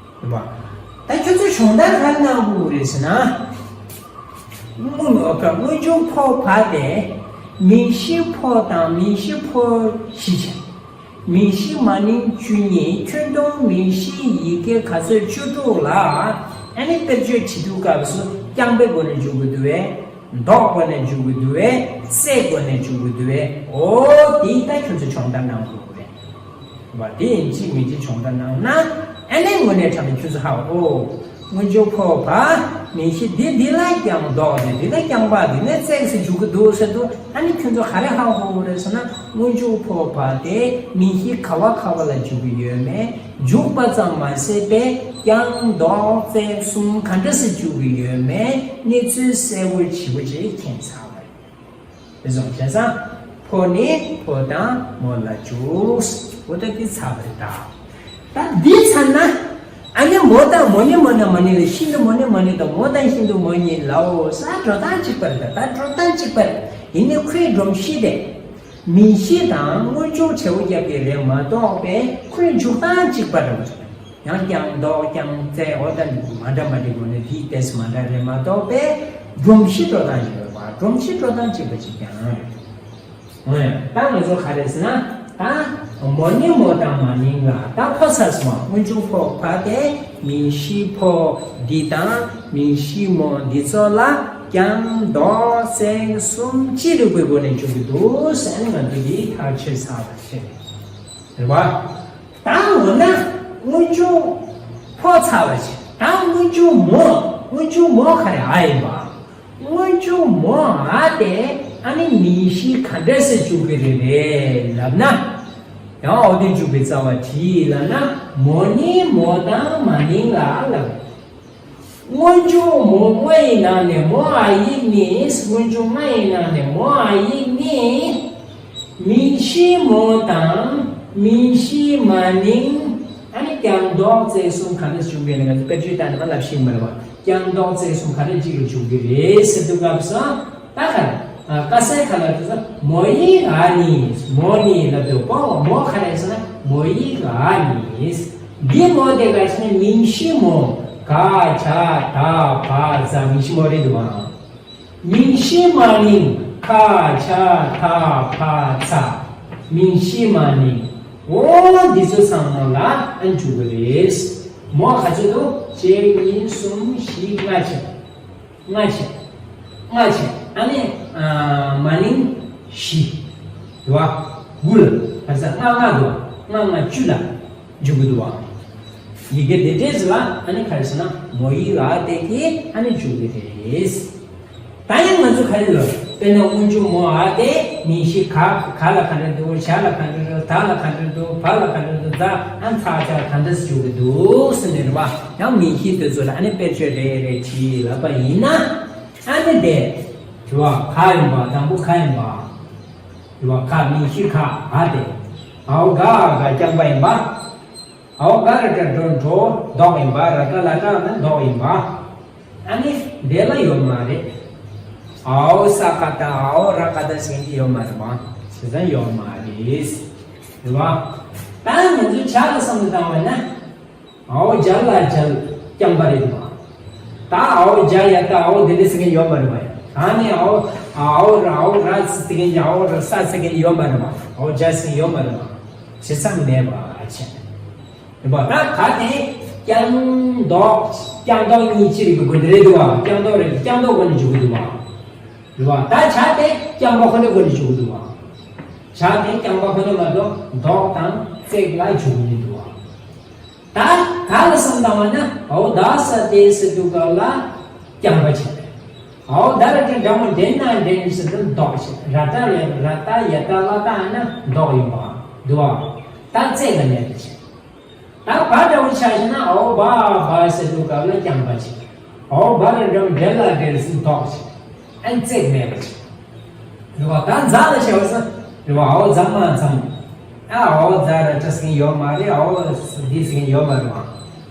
ད་ཁྱོད་ཚོ་སྦྱོང་བརྡར་ག་རེ་གནང་དགོས་རེད་ཟེར་ན། སྔོན་འཇུག་ཕོ་བ་དེ་མིང་གཞི་ཕོ་དང་མིང་གཞི་ཕོ་བཞི་བྱས། མིང་གཞི་མ་ནིང་བཅུ་གཉིས། ཁྱོན་བསྡོམས་མིང་གཞིའི་ཡི་གེ་ག་ཚོད། བཅུ་དྲུག་ལ། ཨ་ནི་དཔེར་བརྗོད་བྱེད་དུས་སྐབས་སུ་རྐྱང་པའི་སྒོ་ནས་འཇུག་དགོས་འདུག་པས། འདོགས་སྒོ་ནས་འཇུག་གི་འདུག་བས། བསྲེག་སྒོ་ནས་འཇུག་གི་འདུག་བས། འོ་དེ་ད་ཁྱོད་ཚོ་སྦྱོང་བརྡར་གནང་དགོས་རེད། བ་དེ་ཡིན་གཅིག་མིན་གཅིག་སྦྱོང་བརྡར་གནང་ན། ཨ་ནི་དངོས་གནས་དྲང་གནས་ཁྱོད་ཚོ་ཧ་གོ། སྔོན་འཇུག་ཕོ་བ་མིང་གཞི་འདི། འདི་ལ་རྐྱང་འདོགས་ཏེ། འདི་ལ་རྐྱང་པ། འདི་ནས་བསྲེགས་སུ་འཇུག་གི་འདུག་ཟེར་དུས། ཨ་ནི་ཁྱོད་ཚོ་ག་རེ་ཧ་གོ་དགོས་རེད་ཟེར་ན། སྔོན་འཇུག་ཕོ་བ་དེ་མིང་གཞི་ག་བ་ག་བ་ལ་འཇུག་གི་ཡོད་མེད། འཇུག་པ་ཙམ་མ་ཟད་པའི་རྐྱང་འདོགས་བསྲེག་གསུམ་ག་འདྲ་སེ་འཇུག་གི་ཡོད་མེད་གནས་ཚུལ་གསལ་བོ་ཞེ་པོ་ཅིག་མཁྱེན་ཚར་བ་རེད། དེ་ཙམ་བྱས་ཙང་ཕོ་ནི་ཕོ་དང་མོ་ལ་འཇུག་འོ་ད་འདི་ཚར་བ་རེད་ད། ད་འདི་ཚར་ན། ཨ་ནི་མོ་དང་མོ་ནི་མོ་ན་མ་ནི་ལ། ཤིན་ཏུ་མོ་ནི་མ་ནི་དང་། མོ་དང་ཤིན་ཏུ་མོ་གཉིས་ལའོ་ས་འགྲོ་སྟངས་གཅིག་པ་རེད་ད། ད་འགྲོ་སྟངས་གཅིག་པ་རེད། ཡིན་ནའི་ཁོའི་སྒྲོམ་གཞི་དེ། མིང་གཞི་དང་སྔོན་འཇུག་བྲེ་བོ་རྒྱབ་ཀྱི་རེད་མ་གཏོགས་པའི་ཁོའི་འཇུག་སྟངས་གཅིག་པ་རེད་མ་གཏོགས། ཡང་རྐྱང་འདོགས་རྐྱང་བསྲེག་འོ་ད་མ་འདྲ་མ་འདྲ་དགོས་ནས་དེའི་ཏོག་ཙམ་མ་འདྲ་རེད་མ་གཏོགས་པའི་སྒྲོམ་གཞི་འགྲོ་སྟངས་གཅིག་རེད་པ། སྒྲོམ་གཞི་འགྲོ་སྟངས་གཅིག་པ་གཅིག་རྐྱང་རེད། འོན་ད་ང་ཚོ་ག་རེ་ཟེར་ན། ད་མོ་ནི་མོ་དང་མ་ནིང་ལ། ད་ཕོ་ཚར་སོང་བ། སྔོན་འཇུག་ཕོ་བ་དེ་མིང་གཞི་ཕོ་འདི་དང་མིང་གཞི་མོ་འདི་ཚོ་ལ་རྐྱང་འདོགས་བསྲེག་གསུམ་ཅི་རིགས་པའི་སྒོ་ནས་འཇུག་གི་འདུག་ཟེར་ནས་ང་ཚོ་གིས་ཐག་ཆོད་ཚར་བ་རེད། རེད་བ། ད་འོ་ན་སྔོན་འཇུག་ཕོ་ཚར་བ་ཞིག་ད་སྔོན་འཇུག་མོ། སྔོན་འཇུག་མོ་ག་རེ་ཨ་ཡིན་པ། སྔོན་འཇུག་མོ་ཨ་དེ་ཨ་ནི་མིང་གཞི་ག་འདྲ་སེ་འཇུག་གི་རེད་རེད་ལབ་ན། ཡང་འོ་དེ་འཇུག་པའི་རྩ་བ་བྲིས་ལབ་ན། མོ་ནི་མོ་དང་མ་ནིང་ལ་ལབ། སྔོན་འཇུག་མོ་ལྔ་ཡི་ནང་ནས་མོ་ཨ་ཡིག་ནི། སྔོན་འཇུག་ལྔ་ཡི་ནང་ནས་མོ་ཨ་ཡིག་ནི། མིང་གཞི་མོ་དང་མིང་གཞི་མ་ནིང་། ཨ་ནི་རྐྱང་འདོགས་བསྲེག་གསུམ་ག་འདྲ་འཇུག་གི་ཡོད་ན། ང་ཚོ་དཔེར་བརྗོད་བཏང་ནས་མ་ལབ་ཤེས་མ་རེད་བ། རྐྱང་འདོགས་བསྲེག་གསུམ་ག་འདྲ་གཅིག་ལ་འཇུག་གི་རེད་ཟེར་དུས་སྐབས་སུ། ད་ག་རེ། ཨ། ཀ་སའི་ཁ་ལ་དུ་ས་མོ་ཡིག་ཨ་ནི། མོ་ནི་ལབ་དུས་པོ་མོ་ག་རེ་ཟེར་ན་མོ་ཡིག་ཨ་ནི། འདི་མོ་དེ་ག་ཟེར་ན་མིང་གཞི་མོ། ག་ཇ་ད་བ་ཛ། མིང་གཞི་མོ་རེད་འདུག་བ། མིང་གཞི་མ་ནིང་། ཁ་ཆ་ཐ་ཕ་ཚ། མིང་གཞི་མ་ནིང་། འོ་འདི་ཚོ་ཚང་མ་ལ་ཨ་འཇུག་གི་རེད། མོ་ག་ཚོད་འདུག་གཅིག་གཉིས་གསུམ་བཞི་ལྔ་བྱས། ལྔ་བྱས། ལྔ་བྱས། ཨ་ནི། ཨ། མ་ནིང་བཞི། རེད་བ། དགུ་ལ་ག་ཚོད། ལྔ་ལྔ་འདུག་ལྔ་ལྔ་བཅུ་ལ་འཇུག་གི་འདུག་བ། ཡི་གེ་དེ་འདྲས་ལ་ཨ་ནི་ག་རེ་ཟེར་ན་མོ་ཡིག་ཨ་དེ་གིས་ཨ་ནི་འཇུག་གི་རེད། ད་ཡང་ང་ཚོ་ག་རེ་ལབ། དཔེར་ན་སྔོན་འཇུག་མོ་ཨ་དེ་མིང་གཞི་ག། ག་ལ་ག་འདྲ་འདུག་ག་ལ་ག་འདྲ་འདུག་ད་ལ་ག་འདྲ་འདུག་བ་ལ་ག་འདྲ་འདུག་ཛ། ཨ་ཚ་ཇ་ག་འདྲ་འཇུག་གི་འདུག་ཟེར་ནས་རེད་བ། ཡང་མིང་གཞི་དེ་ཚོ་ལ་ཨ་ནི་དཔེར་བརྗོད་རེ་རེ་བྲིས་ལབ་པ་ཡིན་ན། ཨ་ནི་དེ་རེད་བ། ག་ཡིན་པ། དང་པོ་ག་ཡིན་པ། རེད་བ། ག། མིང་གཞི་ག་ཨ་དེ། ཨའོ་ག་ཨ་ག་རྐྱང་པ་ཡིན་པ། ཨའོ་ག་ར་ཏྲ་འགྲོ་འགྲོ་འདོགས་ཡིན་པ། ར་ཏྲ་ལ་ཏྲ་ནི་འདོགས་ཡིན་པ། ཨ་ནི་འདི་ལ་ཡོད་མ་རེད། ཨའོ་ས་ཀ་ཏ། ཨའོ་ར་ཀ་ཏ་ཟེར་མཁན་ཡོད་མ་རེད་པ། བྱས་ཙང་ཡོད་མ་རེད། རེད་བ། ད་ང་ཚོས་ཇ་ལ་བསམ་བློ་བཏང་བ་ན། ཨའོ་ཇ་ལ་ཇལ་རྐྱང་པ་རེད་འདུག་ད་ཨའོ་ཇ་ཡ་ཏ། ཨའོ་དེ་འདྲ་ཟེར་མཁན་ཡོད་མ་རེད་པ། ད་ནི་ཨའོ། ཨའོ་ར། ཨའོ་ར་ཟེར་མཁན་གྱི། ཨའོ་ར་ས་ཟེར་མཁན་ཡོད་མ་རེད་པ། ཨའོ་ཇ་ཟེར་མཁན་ཡོད་མ་རེད་པ། བྱས་ཙང་མེད་པ་བྱས། རེད་པ། ད་ག་དེ་རྐྱང་འདོགས། རྐྱང་འདོགས་གཉིས་ཅི་རིགས་ཀྱི་སྒོ་ནས་རེད་འདུག་བ། རྐྱང་འདོགས་རེད། རྐྱང་འདོགས་སྒོ་ནས་འཇུག་གི་འདུག་བ། རེད་པ། ད་ཇ་དེ་རྐྱང་པ་ཁོ་ནའི་སྒོ་ནས་འཇུག་གི་འདུག་བ། ཇ་དེ་རྐྱང་པ་ཁོ་ནའི་མ་གཏོགས་འདོགས་དང་བསྲེག་ལ་འཇུག་གི་མི་འདུག་བ། ད་ག་ལ་བསམ་བཏང་བ་ན། ཨའོ་ད་ས་དེ་ཟེར་དུས་སྐབས་ལ་རྐྱང་པ་བྱས། ཨའོ་ད་ར་ཏྲ་འདྲ་མོ་འདྲེན་ན་འདྲེན་ཟེར་དུས་འདོགས་བྱས། ར་ཏ་ལ་ར་ཏ་ཡ་ཏ་ལ་ཏ་ན་འདོགས་ཡིན་པ་འདུག་བ། ད་བསྲེག་ལ་མེད་པ་བྱས། ད་བ་འདྲ་བོ་ཆ་བཞག་ན་ཨའོ་བ་བ་ཟེར་དུས་སྐབས་ལ་རྐྱང་པ་བྱས། ཨའོ་བ་ར་འདྲ་མོ་འདྲེན་ལ་འདྲེན་ཟེར་འདོགས་བྱས། ཨན་བསྲེག་མེད་པ་བྱས། རེད་བ། ད་ཛ་ལ་བྱས་པ་ས། རེད་བ། ཨའོ་ཛ་མ་ཛམ། ཨ། ཨའོ་ཛ་ར་ཏྲ་ཟེར་མཁན་ཡོད་མ་རེད། ཨའོ་འདི་ཟེར་མཁན་ཡོད་མ་རེད་བ།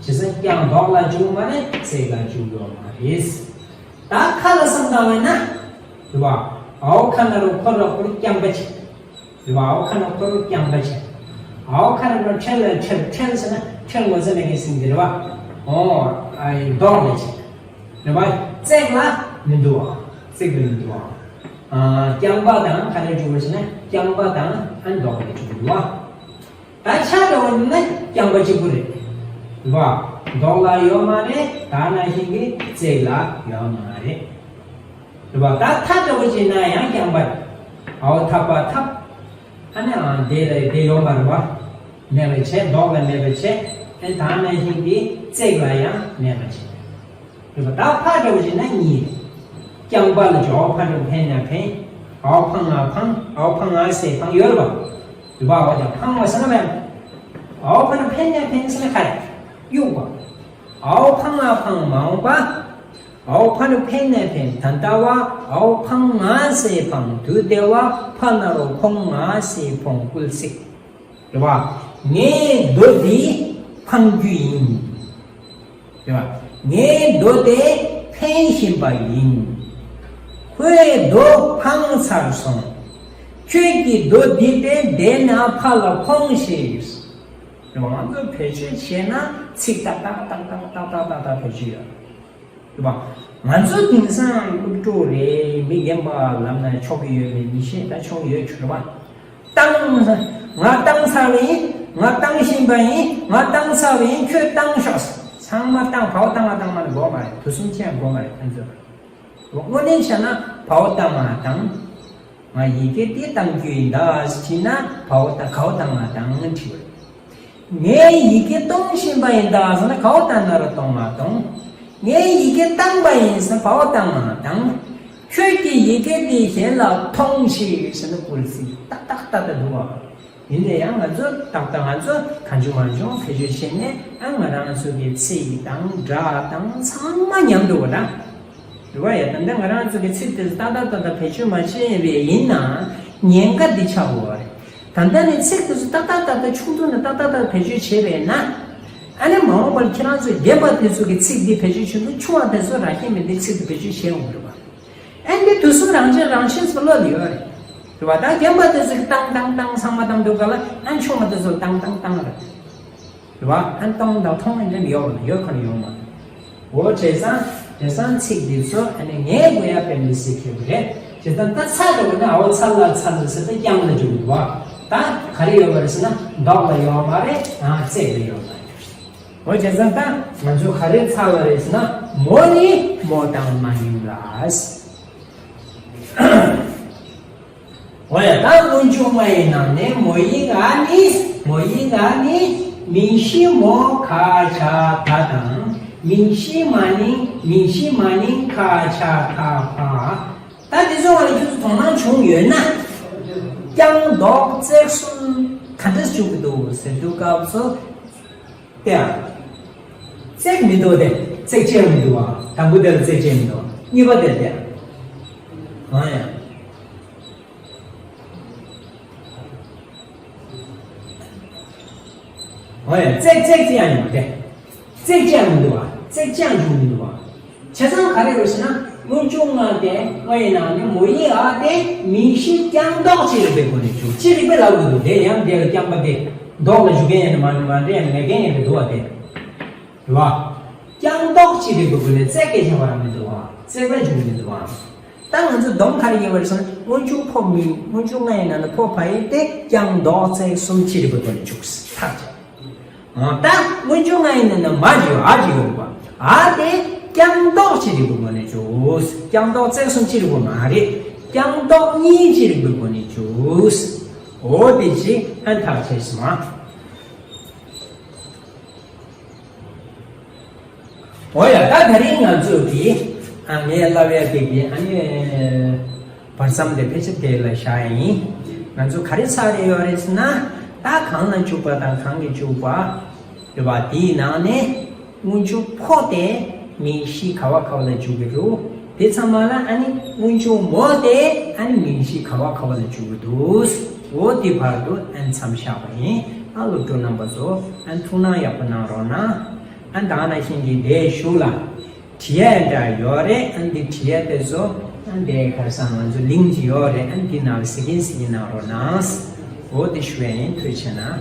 བྱས་ཙང་རྐྱང་འདོགས་ལ་འཇུག་མ་རེད། བསྲེག་ལ་འཇུག་ཡོད་མ་རེད། ད་ཁ་ལ་བསམ་བཏང་བས་ན། རེད་བ། ཨའོ་ཁ་ན་རོ་ཁོ་ར་ཁོ་ར་རྐྱང་པ་བྱས། རེད་བ། ཨའོ་ཁ་ན་ཁོ་ར་ཁོ་རྐྱང་པ་བྱས། ཨའོ་ཁ་ན་རོ་ཁྲལ་ལ་ཁྲལ། ཁྲལ་ཟེར་ན་ཁྲལ་ངོ་ཚ་མེད་མཁན་ཟེར་གྱི་རེད་བ། ཨོ། ཨ་ཡི་འདོགས་ལ་བྱས། རེད་བ། བསྲེག་ལ་མི་འདུག་བ། བསྲེག་ལ་མི་འདུག་བ། ཨ། རྐྱང་པ་དང་ག་རེ་འཇུག་པ་ཟེར་ན་རྐྱང་པ་དང་ཨ་འདོགས་ལ་འཇུག་གི་འདུག་བ། ད་ཆ་འདྲ་བོ་ནི་རྐྱང་པ་གཅིག་པུ་རེད། རེད་བ། འདོགས་ལ་ཡོད་མ་རེད། ད་ནང་བཞིན་གྱི་བསྲེག་ལ་ཡོད་མ་རེད། རེད་པ། ད་ཐ་འདྲ་བོ་ཅིག་ན་ཡང་རྐྱང་པ་རེད། འའོ་ཐ་པ་ཐབ། ཨ་ནི་ཨ་དེ་ལ་དེ་ཡོད་མ་རེད་པ། མེད་པ་བྱས། ལྡོག་ལ་མེད་པ་བྱས། ཨ་ནི་ད་ནང་བཞིན་གྱི་བརྩེགས་ལ་ཡང་མེད་པ་བྱས། རེད་པ། ད་ཕ་འདྲ་བོ་ཅིག་ན་གཉིས། རྐྱང་པ་ལ་ཅོག་ཕ་འདྲ་བོ་འཕེན་ན་འཕེན། འའོ་ཕ་ང་འཕང་། འའོ་ཕ་ང་ཟེར་འཕང་ཡོད་རེད་པ། རེད་པ། འོ་ད་འཕང་བ་ཟེར་ན་མེད། འའོ་ཕ་འདྲ་འཕེན་ན་འཕེན་ཟེར་ན་ག་རེ། གཡུག་པ། འའོ་ཕ་ང་འཕང་མ་འོངས་པ། འའོ་ཕ་ནུ་འཕེན་ན་འཕེན། ད་ལྟ་བ། འའོ་འཕང་ང་ཟེར་འཕང་། དུས་འདས་པ། ཕ་ན་རོ་འཕོང་ང་ཟེར་འཕོང་། སྐུལ་ཚིག། རེད་པ། ངའི་རྡོ་འདི་འཕང་རྒྱུ་ཡིན། རེད་པ། ངའི་རྡོ་དེ་འཕེན་བཞིན་པ་ཡིན། ཁོའི་རྡོ་འཕངས་ཚར་སོང་། ཁྱོད་ཀྱི་རྡོ་འདི་དེ་འདས་ན་ཕར་ལ་འཕོངས་ཤིག། རེད་པ། ང་ཚོ་བེད་སྤྱོད་བྱས་ན་ཚིག་ཏག་ཏག་ཏག་ཏག་ཏག་ཏག་ཏག་ཏག་བེད་སྤྱོད་ཡོད། རེད་པ། ང་ཚོ་དེང་སང་སློབ་ཕྲུག་རེད། མི་རྒན་པ་ལབ་ན་ཆོག་གི་ཡོད་མེད་མི་ཤེས། ད་ཆོག་ཡོད་ཆོག་རེད་པ། བཏང་། ང་བཏང་ཚར་བ་ཡིན། ང་བཏང་བཞིན་པ་ཡིན། ང་བཏང་ཚར་བ་ཡིན། ཁྱོད་བཏང་ཤོག། ཚང་མ་བཏང་། བའོ་བཏང་མ་བཏང་མ་ནི་དགོས་མ་རེད། དུས་གསུམ་ཅན་དགོས་མ་རེད། ཁྱོད་ཚོ། དངོས་གནས་བྱས་ན་བའོ་བཏང་མ་བཏང་། ང་ཡི་གེ་འདི་གཏོང་རྒྱུ་ཡིན་ད་ཟེར་ན། བའོ་བཏང་། གའོ་བཏང་མ་བཏང་བྲིས་པ་རེད། ངས་ཡི་གེ་གཏོང་བཞིན་པ་ཡིན་ད་ཟེར་ན། གའོ་བཏང་ན་རོ་གཏོང་མ་གཏོང་། ངས་ཡི་གེ་བཏང་པ་ཡིན་ཟེར་ན། བའོ་བཏང་མ་བཏང་། ཁྱོད་ཀྱིས་ཡི་གེ་འདི་གཞན་ལ་ཐོངས་ཤིག་ཟེར་ན། སྐུལ་ཚིག་ཏག་ཏག་ཏག་ཏག་འདུག་བ། ཡིན་ན་ཡང་ང་ཚོ་ཏག་ཏག་ང་ཚོ་གང་བྱུང་མང་བྱུང་བེད་སྤྱོད་བྱས་ནས། ཨ་ང་རང་ཚོ་གི་ཚིག་དང་སྒྲ་དང་ཚང་མ་ཉམས་འགྲོ་བ་འདྲ། རེད་པ། ཡ། ད་ལྟ་ང་རང་ཚོ་གི་ཚིག་དེ་ཏག་ཏག་ཏག་ཏག་བེད་སྤྱོད་མ་བྱས་པ་ཡིན་ན་ཉེན་ཁ་འདི་ཆགས་དགོས་པ་རེད། ད་ལྟ་ནས་ཚིག་དེ་ཚོ་ཏག་ཏག་ཏག་ཏག་ཆུང་དུས་ནས་ཏག་ཏག་ཏག་བེད་སྤྱོད་བྱས་པ་ཡིན་ན། ཨ་ནི་མ་འོངས་པར་ཁྱེད་རང་ཚོས་རྒན་པ་དེ་ཚོ་གི་ཚིག་འདི་བེད་སྤྱོད་བྱེད་དུས། ཆུང་བ་དེ་ཚོ་རང་བཞིན་མེད་པའི་ཚིག་འདི་བེད་སྤྱོད་བྱེད་འོང་གི་རེད་པ། ཨ་ནི་དུས་གསུམ་རང་བཞིན་རང་བཞིན་སུ་ལོ་ལ་ཡོད་རེད། རེད་པ། ད་རྒན་པ་དེ་ཚོ་གི་བཏང་བཏང་བཏང་ཚང་མ་བཏང་འདུག་ག་ལ། ཨ་ནི་ཆུང་བ་དེ་ཚོ་བཏང་བཏང་བཏང་རེད། རེད་པ། ཨ་ནི་གཏོང་དང་ཐོང་ཡིན་ནམ་ཡོད་ཡོད་ཁོ་ན་ཡོད་མ་རེད། འོ་བྱས་ཙང་། བྱས་ཙང་ཚིག་འདི་ཚོ་ཨ་ནི་ངའི་དགོས་ཡ་དཔེ་མི་སྲིད་ཁེལ་བ་རེད། བྱས་ཙང་ད་ཚ་འདྲ་བོ་ན། འའོ་ཚ་ལ་ཚ་ལ་ཟེར་ཏེ་རྐྱང་ལ་འཇུག་འདུག་བ། ད་ག་རེ་ཡོད་པ་རེད་ཟེར་ན། ལྡོག་ལ་ཡོད་མ་རེད། ཨ་བརྩེགས་ལ་ཡོད་མ་རེད། འོ་བྱས་ཙང་ད་ང་ཚོ་ག་རེ་ཚར་བ་རེད་ཟེར་ན། མོ་ནི་མོ་དང་མ་ནིང་ལ། འོ་ཡ། ད་སྔོན་འཇུག་ལྔ་ཡི་ནང་ནས་མོ་ཡི་ག་ནི། མོ་ཡི་ག་ནི་མིང་གཞི་མོ་ག་ཆ་ད་དང་། མིང་གཞི་མ་ནིང་། མིང་གཞི་མ་ནིང་ག་ཆ་ད་ཕ། ད་དེ་ཚོ་བ་ལ་ཁྱོད་ཚོ་དོ་སྣང་བྱུང་ཡོད་ན། རྐྱང་ལྡོག་བརྩེགས་གསུམ་ག་འདྲས་འཇུག་གི་འདུག་ཟེར་དུས་སྐབས་སུ། དེ་ཡང་། བརྩེགས་མི་འདུག་སྟེ། བརྩེགས་ཅན་མི་འདུག་བ། དང་པོ་དེ་ལ་བརྩེགས་ཅན་མི་འདུག་གཉིས་པ་དེ་དེ་ཡང་། གང་ཡང་། འོ་ཡ། བརྩེགས་བརྩེགས་ཅི་ཡང་ཡོང་སྟེ། བརྩེགས་ཅན་མི་འདུག་བ། བརྩེགས་ཅན་འཇུག་མི་འདུག་བ། བྱས་ཙང་ག་རེ་རེད་ཟེར་ན། སྔོན་འཇུག་ལྔ་དེ། ལྔ་ཡི་ནང་ནས་མོ་ཡི་ག་དེ་མིང་གཞི་རྐྱང་ལྡོག་ཅི་རིགས་པའི་སྒོ་ནས་འཇུག་ཅི་རིགས་པའི་ལབ་དགོས་འདུག་དེ་ཡང་དེ་ལ་རྐྱང་པ་དེ་ལྡོག་ལ་འཇུག་མཁན་ཡང་མ་མ་འདྲ་ཡང་མེད་མཁན་ཡང་འདུག་བ་དེ། རེད་བ། རྐྱང་ལྡོག་ཅི་རིགས་པའི་སྒོ་ནས། བརྩེགས་སྐད་ཆ་བ་རང་མི་འདུག་བ། བརྩེགས་པ་འཇུག་མི་འདུག་བ། ད་ང་ཚོ་སྡོམ་ག་རེ་ཡིན་པ་རེད་ཟེར་ན། སྔོན་འཇུག་ཕོ་མིང་། སྔོན་འཇུག་ལྔ་ཡི་ནང་ནས་ཕོ་བ་ཡི་དེ་རྐྱང་ལྡོག་བརྩེགས་གསུམ་ཅི་རིགས་པའི་སྒོ་ནས་འཇུག་ཐག་བཅད། འོ་ད་སྔོན་འཇུག་ལྔ་ཡི་ནང་ནས་མ་ཅིག་ཡོད། འ་ཅིག་ཡོད་པ། འ་དེ་རྐྱང་ལྡོག་ཅི་རིགས་པའི་སྒོ་ནས་འཇུག་རྐྱང་ལྡོག་བརྩེགས་གསུམ་ཅི་རིགས་པ་མ་རེད། རྐྱང་ལྡོག་གཉིས་ཅི་རིགས་པའི་སྒོ་ནས་འཇུག་འོ་དེ་ཅིག་ཨ་ཐག་བཅད་སོང་ཨ། འོ་ཡ། ད་དེ་རིང་ང་ཚོ་གི། ཨ། ངས་ལབ་ཡ་དེ་གི། ཨ་ནི་བར་མཚམས་དེ་ཕལ་ཆེར་དེ་ལ་བཞག་ཡ་ཡིན། ང་ཚོ་ག་རེ་ཚར་རེ་ཡོད་རེད་ཟེར་ན། ད་གང་ལ་འཇུག་པ་དང་གང་གིས་འཇུག་པ་ཡོད་པ། དེའི་ནང་ནས་སྔོན་འཇུག་ཕོ་དེ་མིང་གཞི་ག་བ་ག་བ་ལ་འཇུག་གི་འདུག་དེ་ཚང་མ་ལ་ཨ་ནི་སྔོན་འཇུག་མོ་དེ་ཨ་ནི་མིང་གཞི་ག་བ་ག་བ་ལ་འཇུག་གི་འདུག་འོ་དེ་བར་དུ་ཨ་ནི་མཚམས་བཞག་པ་ཡིན། ཨ། སློབ་ཕྲུག་རྣམ་པ་ཚོ་ཨ་ནི་ཐུགས་སྣང་ཡག་པོ་གནང་རོགས་གནང་། ཨ། ད་ནང་བཞིན་གྱི་འདིའི་གཞུག་ལ་བྲིས་ཡ་འདྲ་ཡོད་རེད། ཨ། འདི་བྲིས་ཡ་དེ་ཚོ་ཨ། འདི་ག་རེ་ཟེར། ང་ཚོ་ལིང་ཅིག་ཡོད་རེད། ཨ། འདི་ནང་ལ་གཟིགས་ཀྱིན་གཟིགས་ཀྱིན་གནང་རོགས་གནང་། འོ་དེ་ཞུ་ཡ་ཡིན། ཐུགས་རྗེ་གནང་།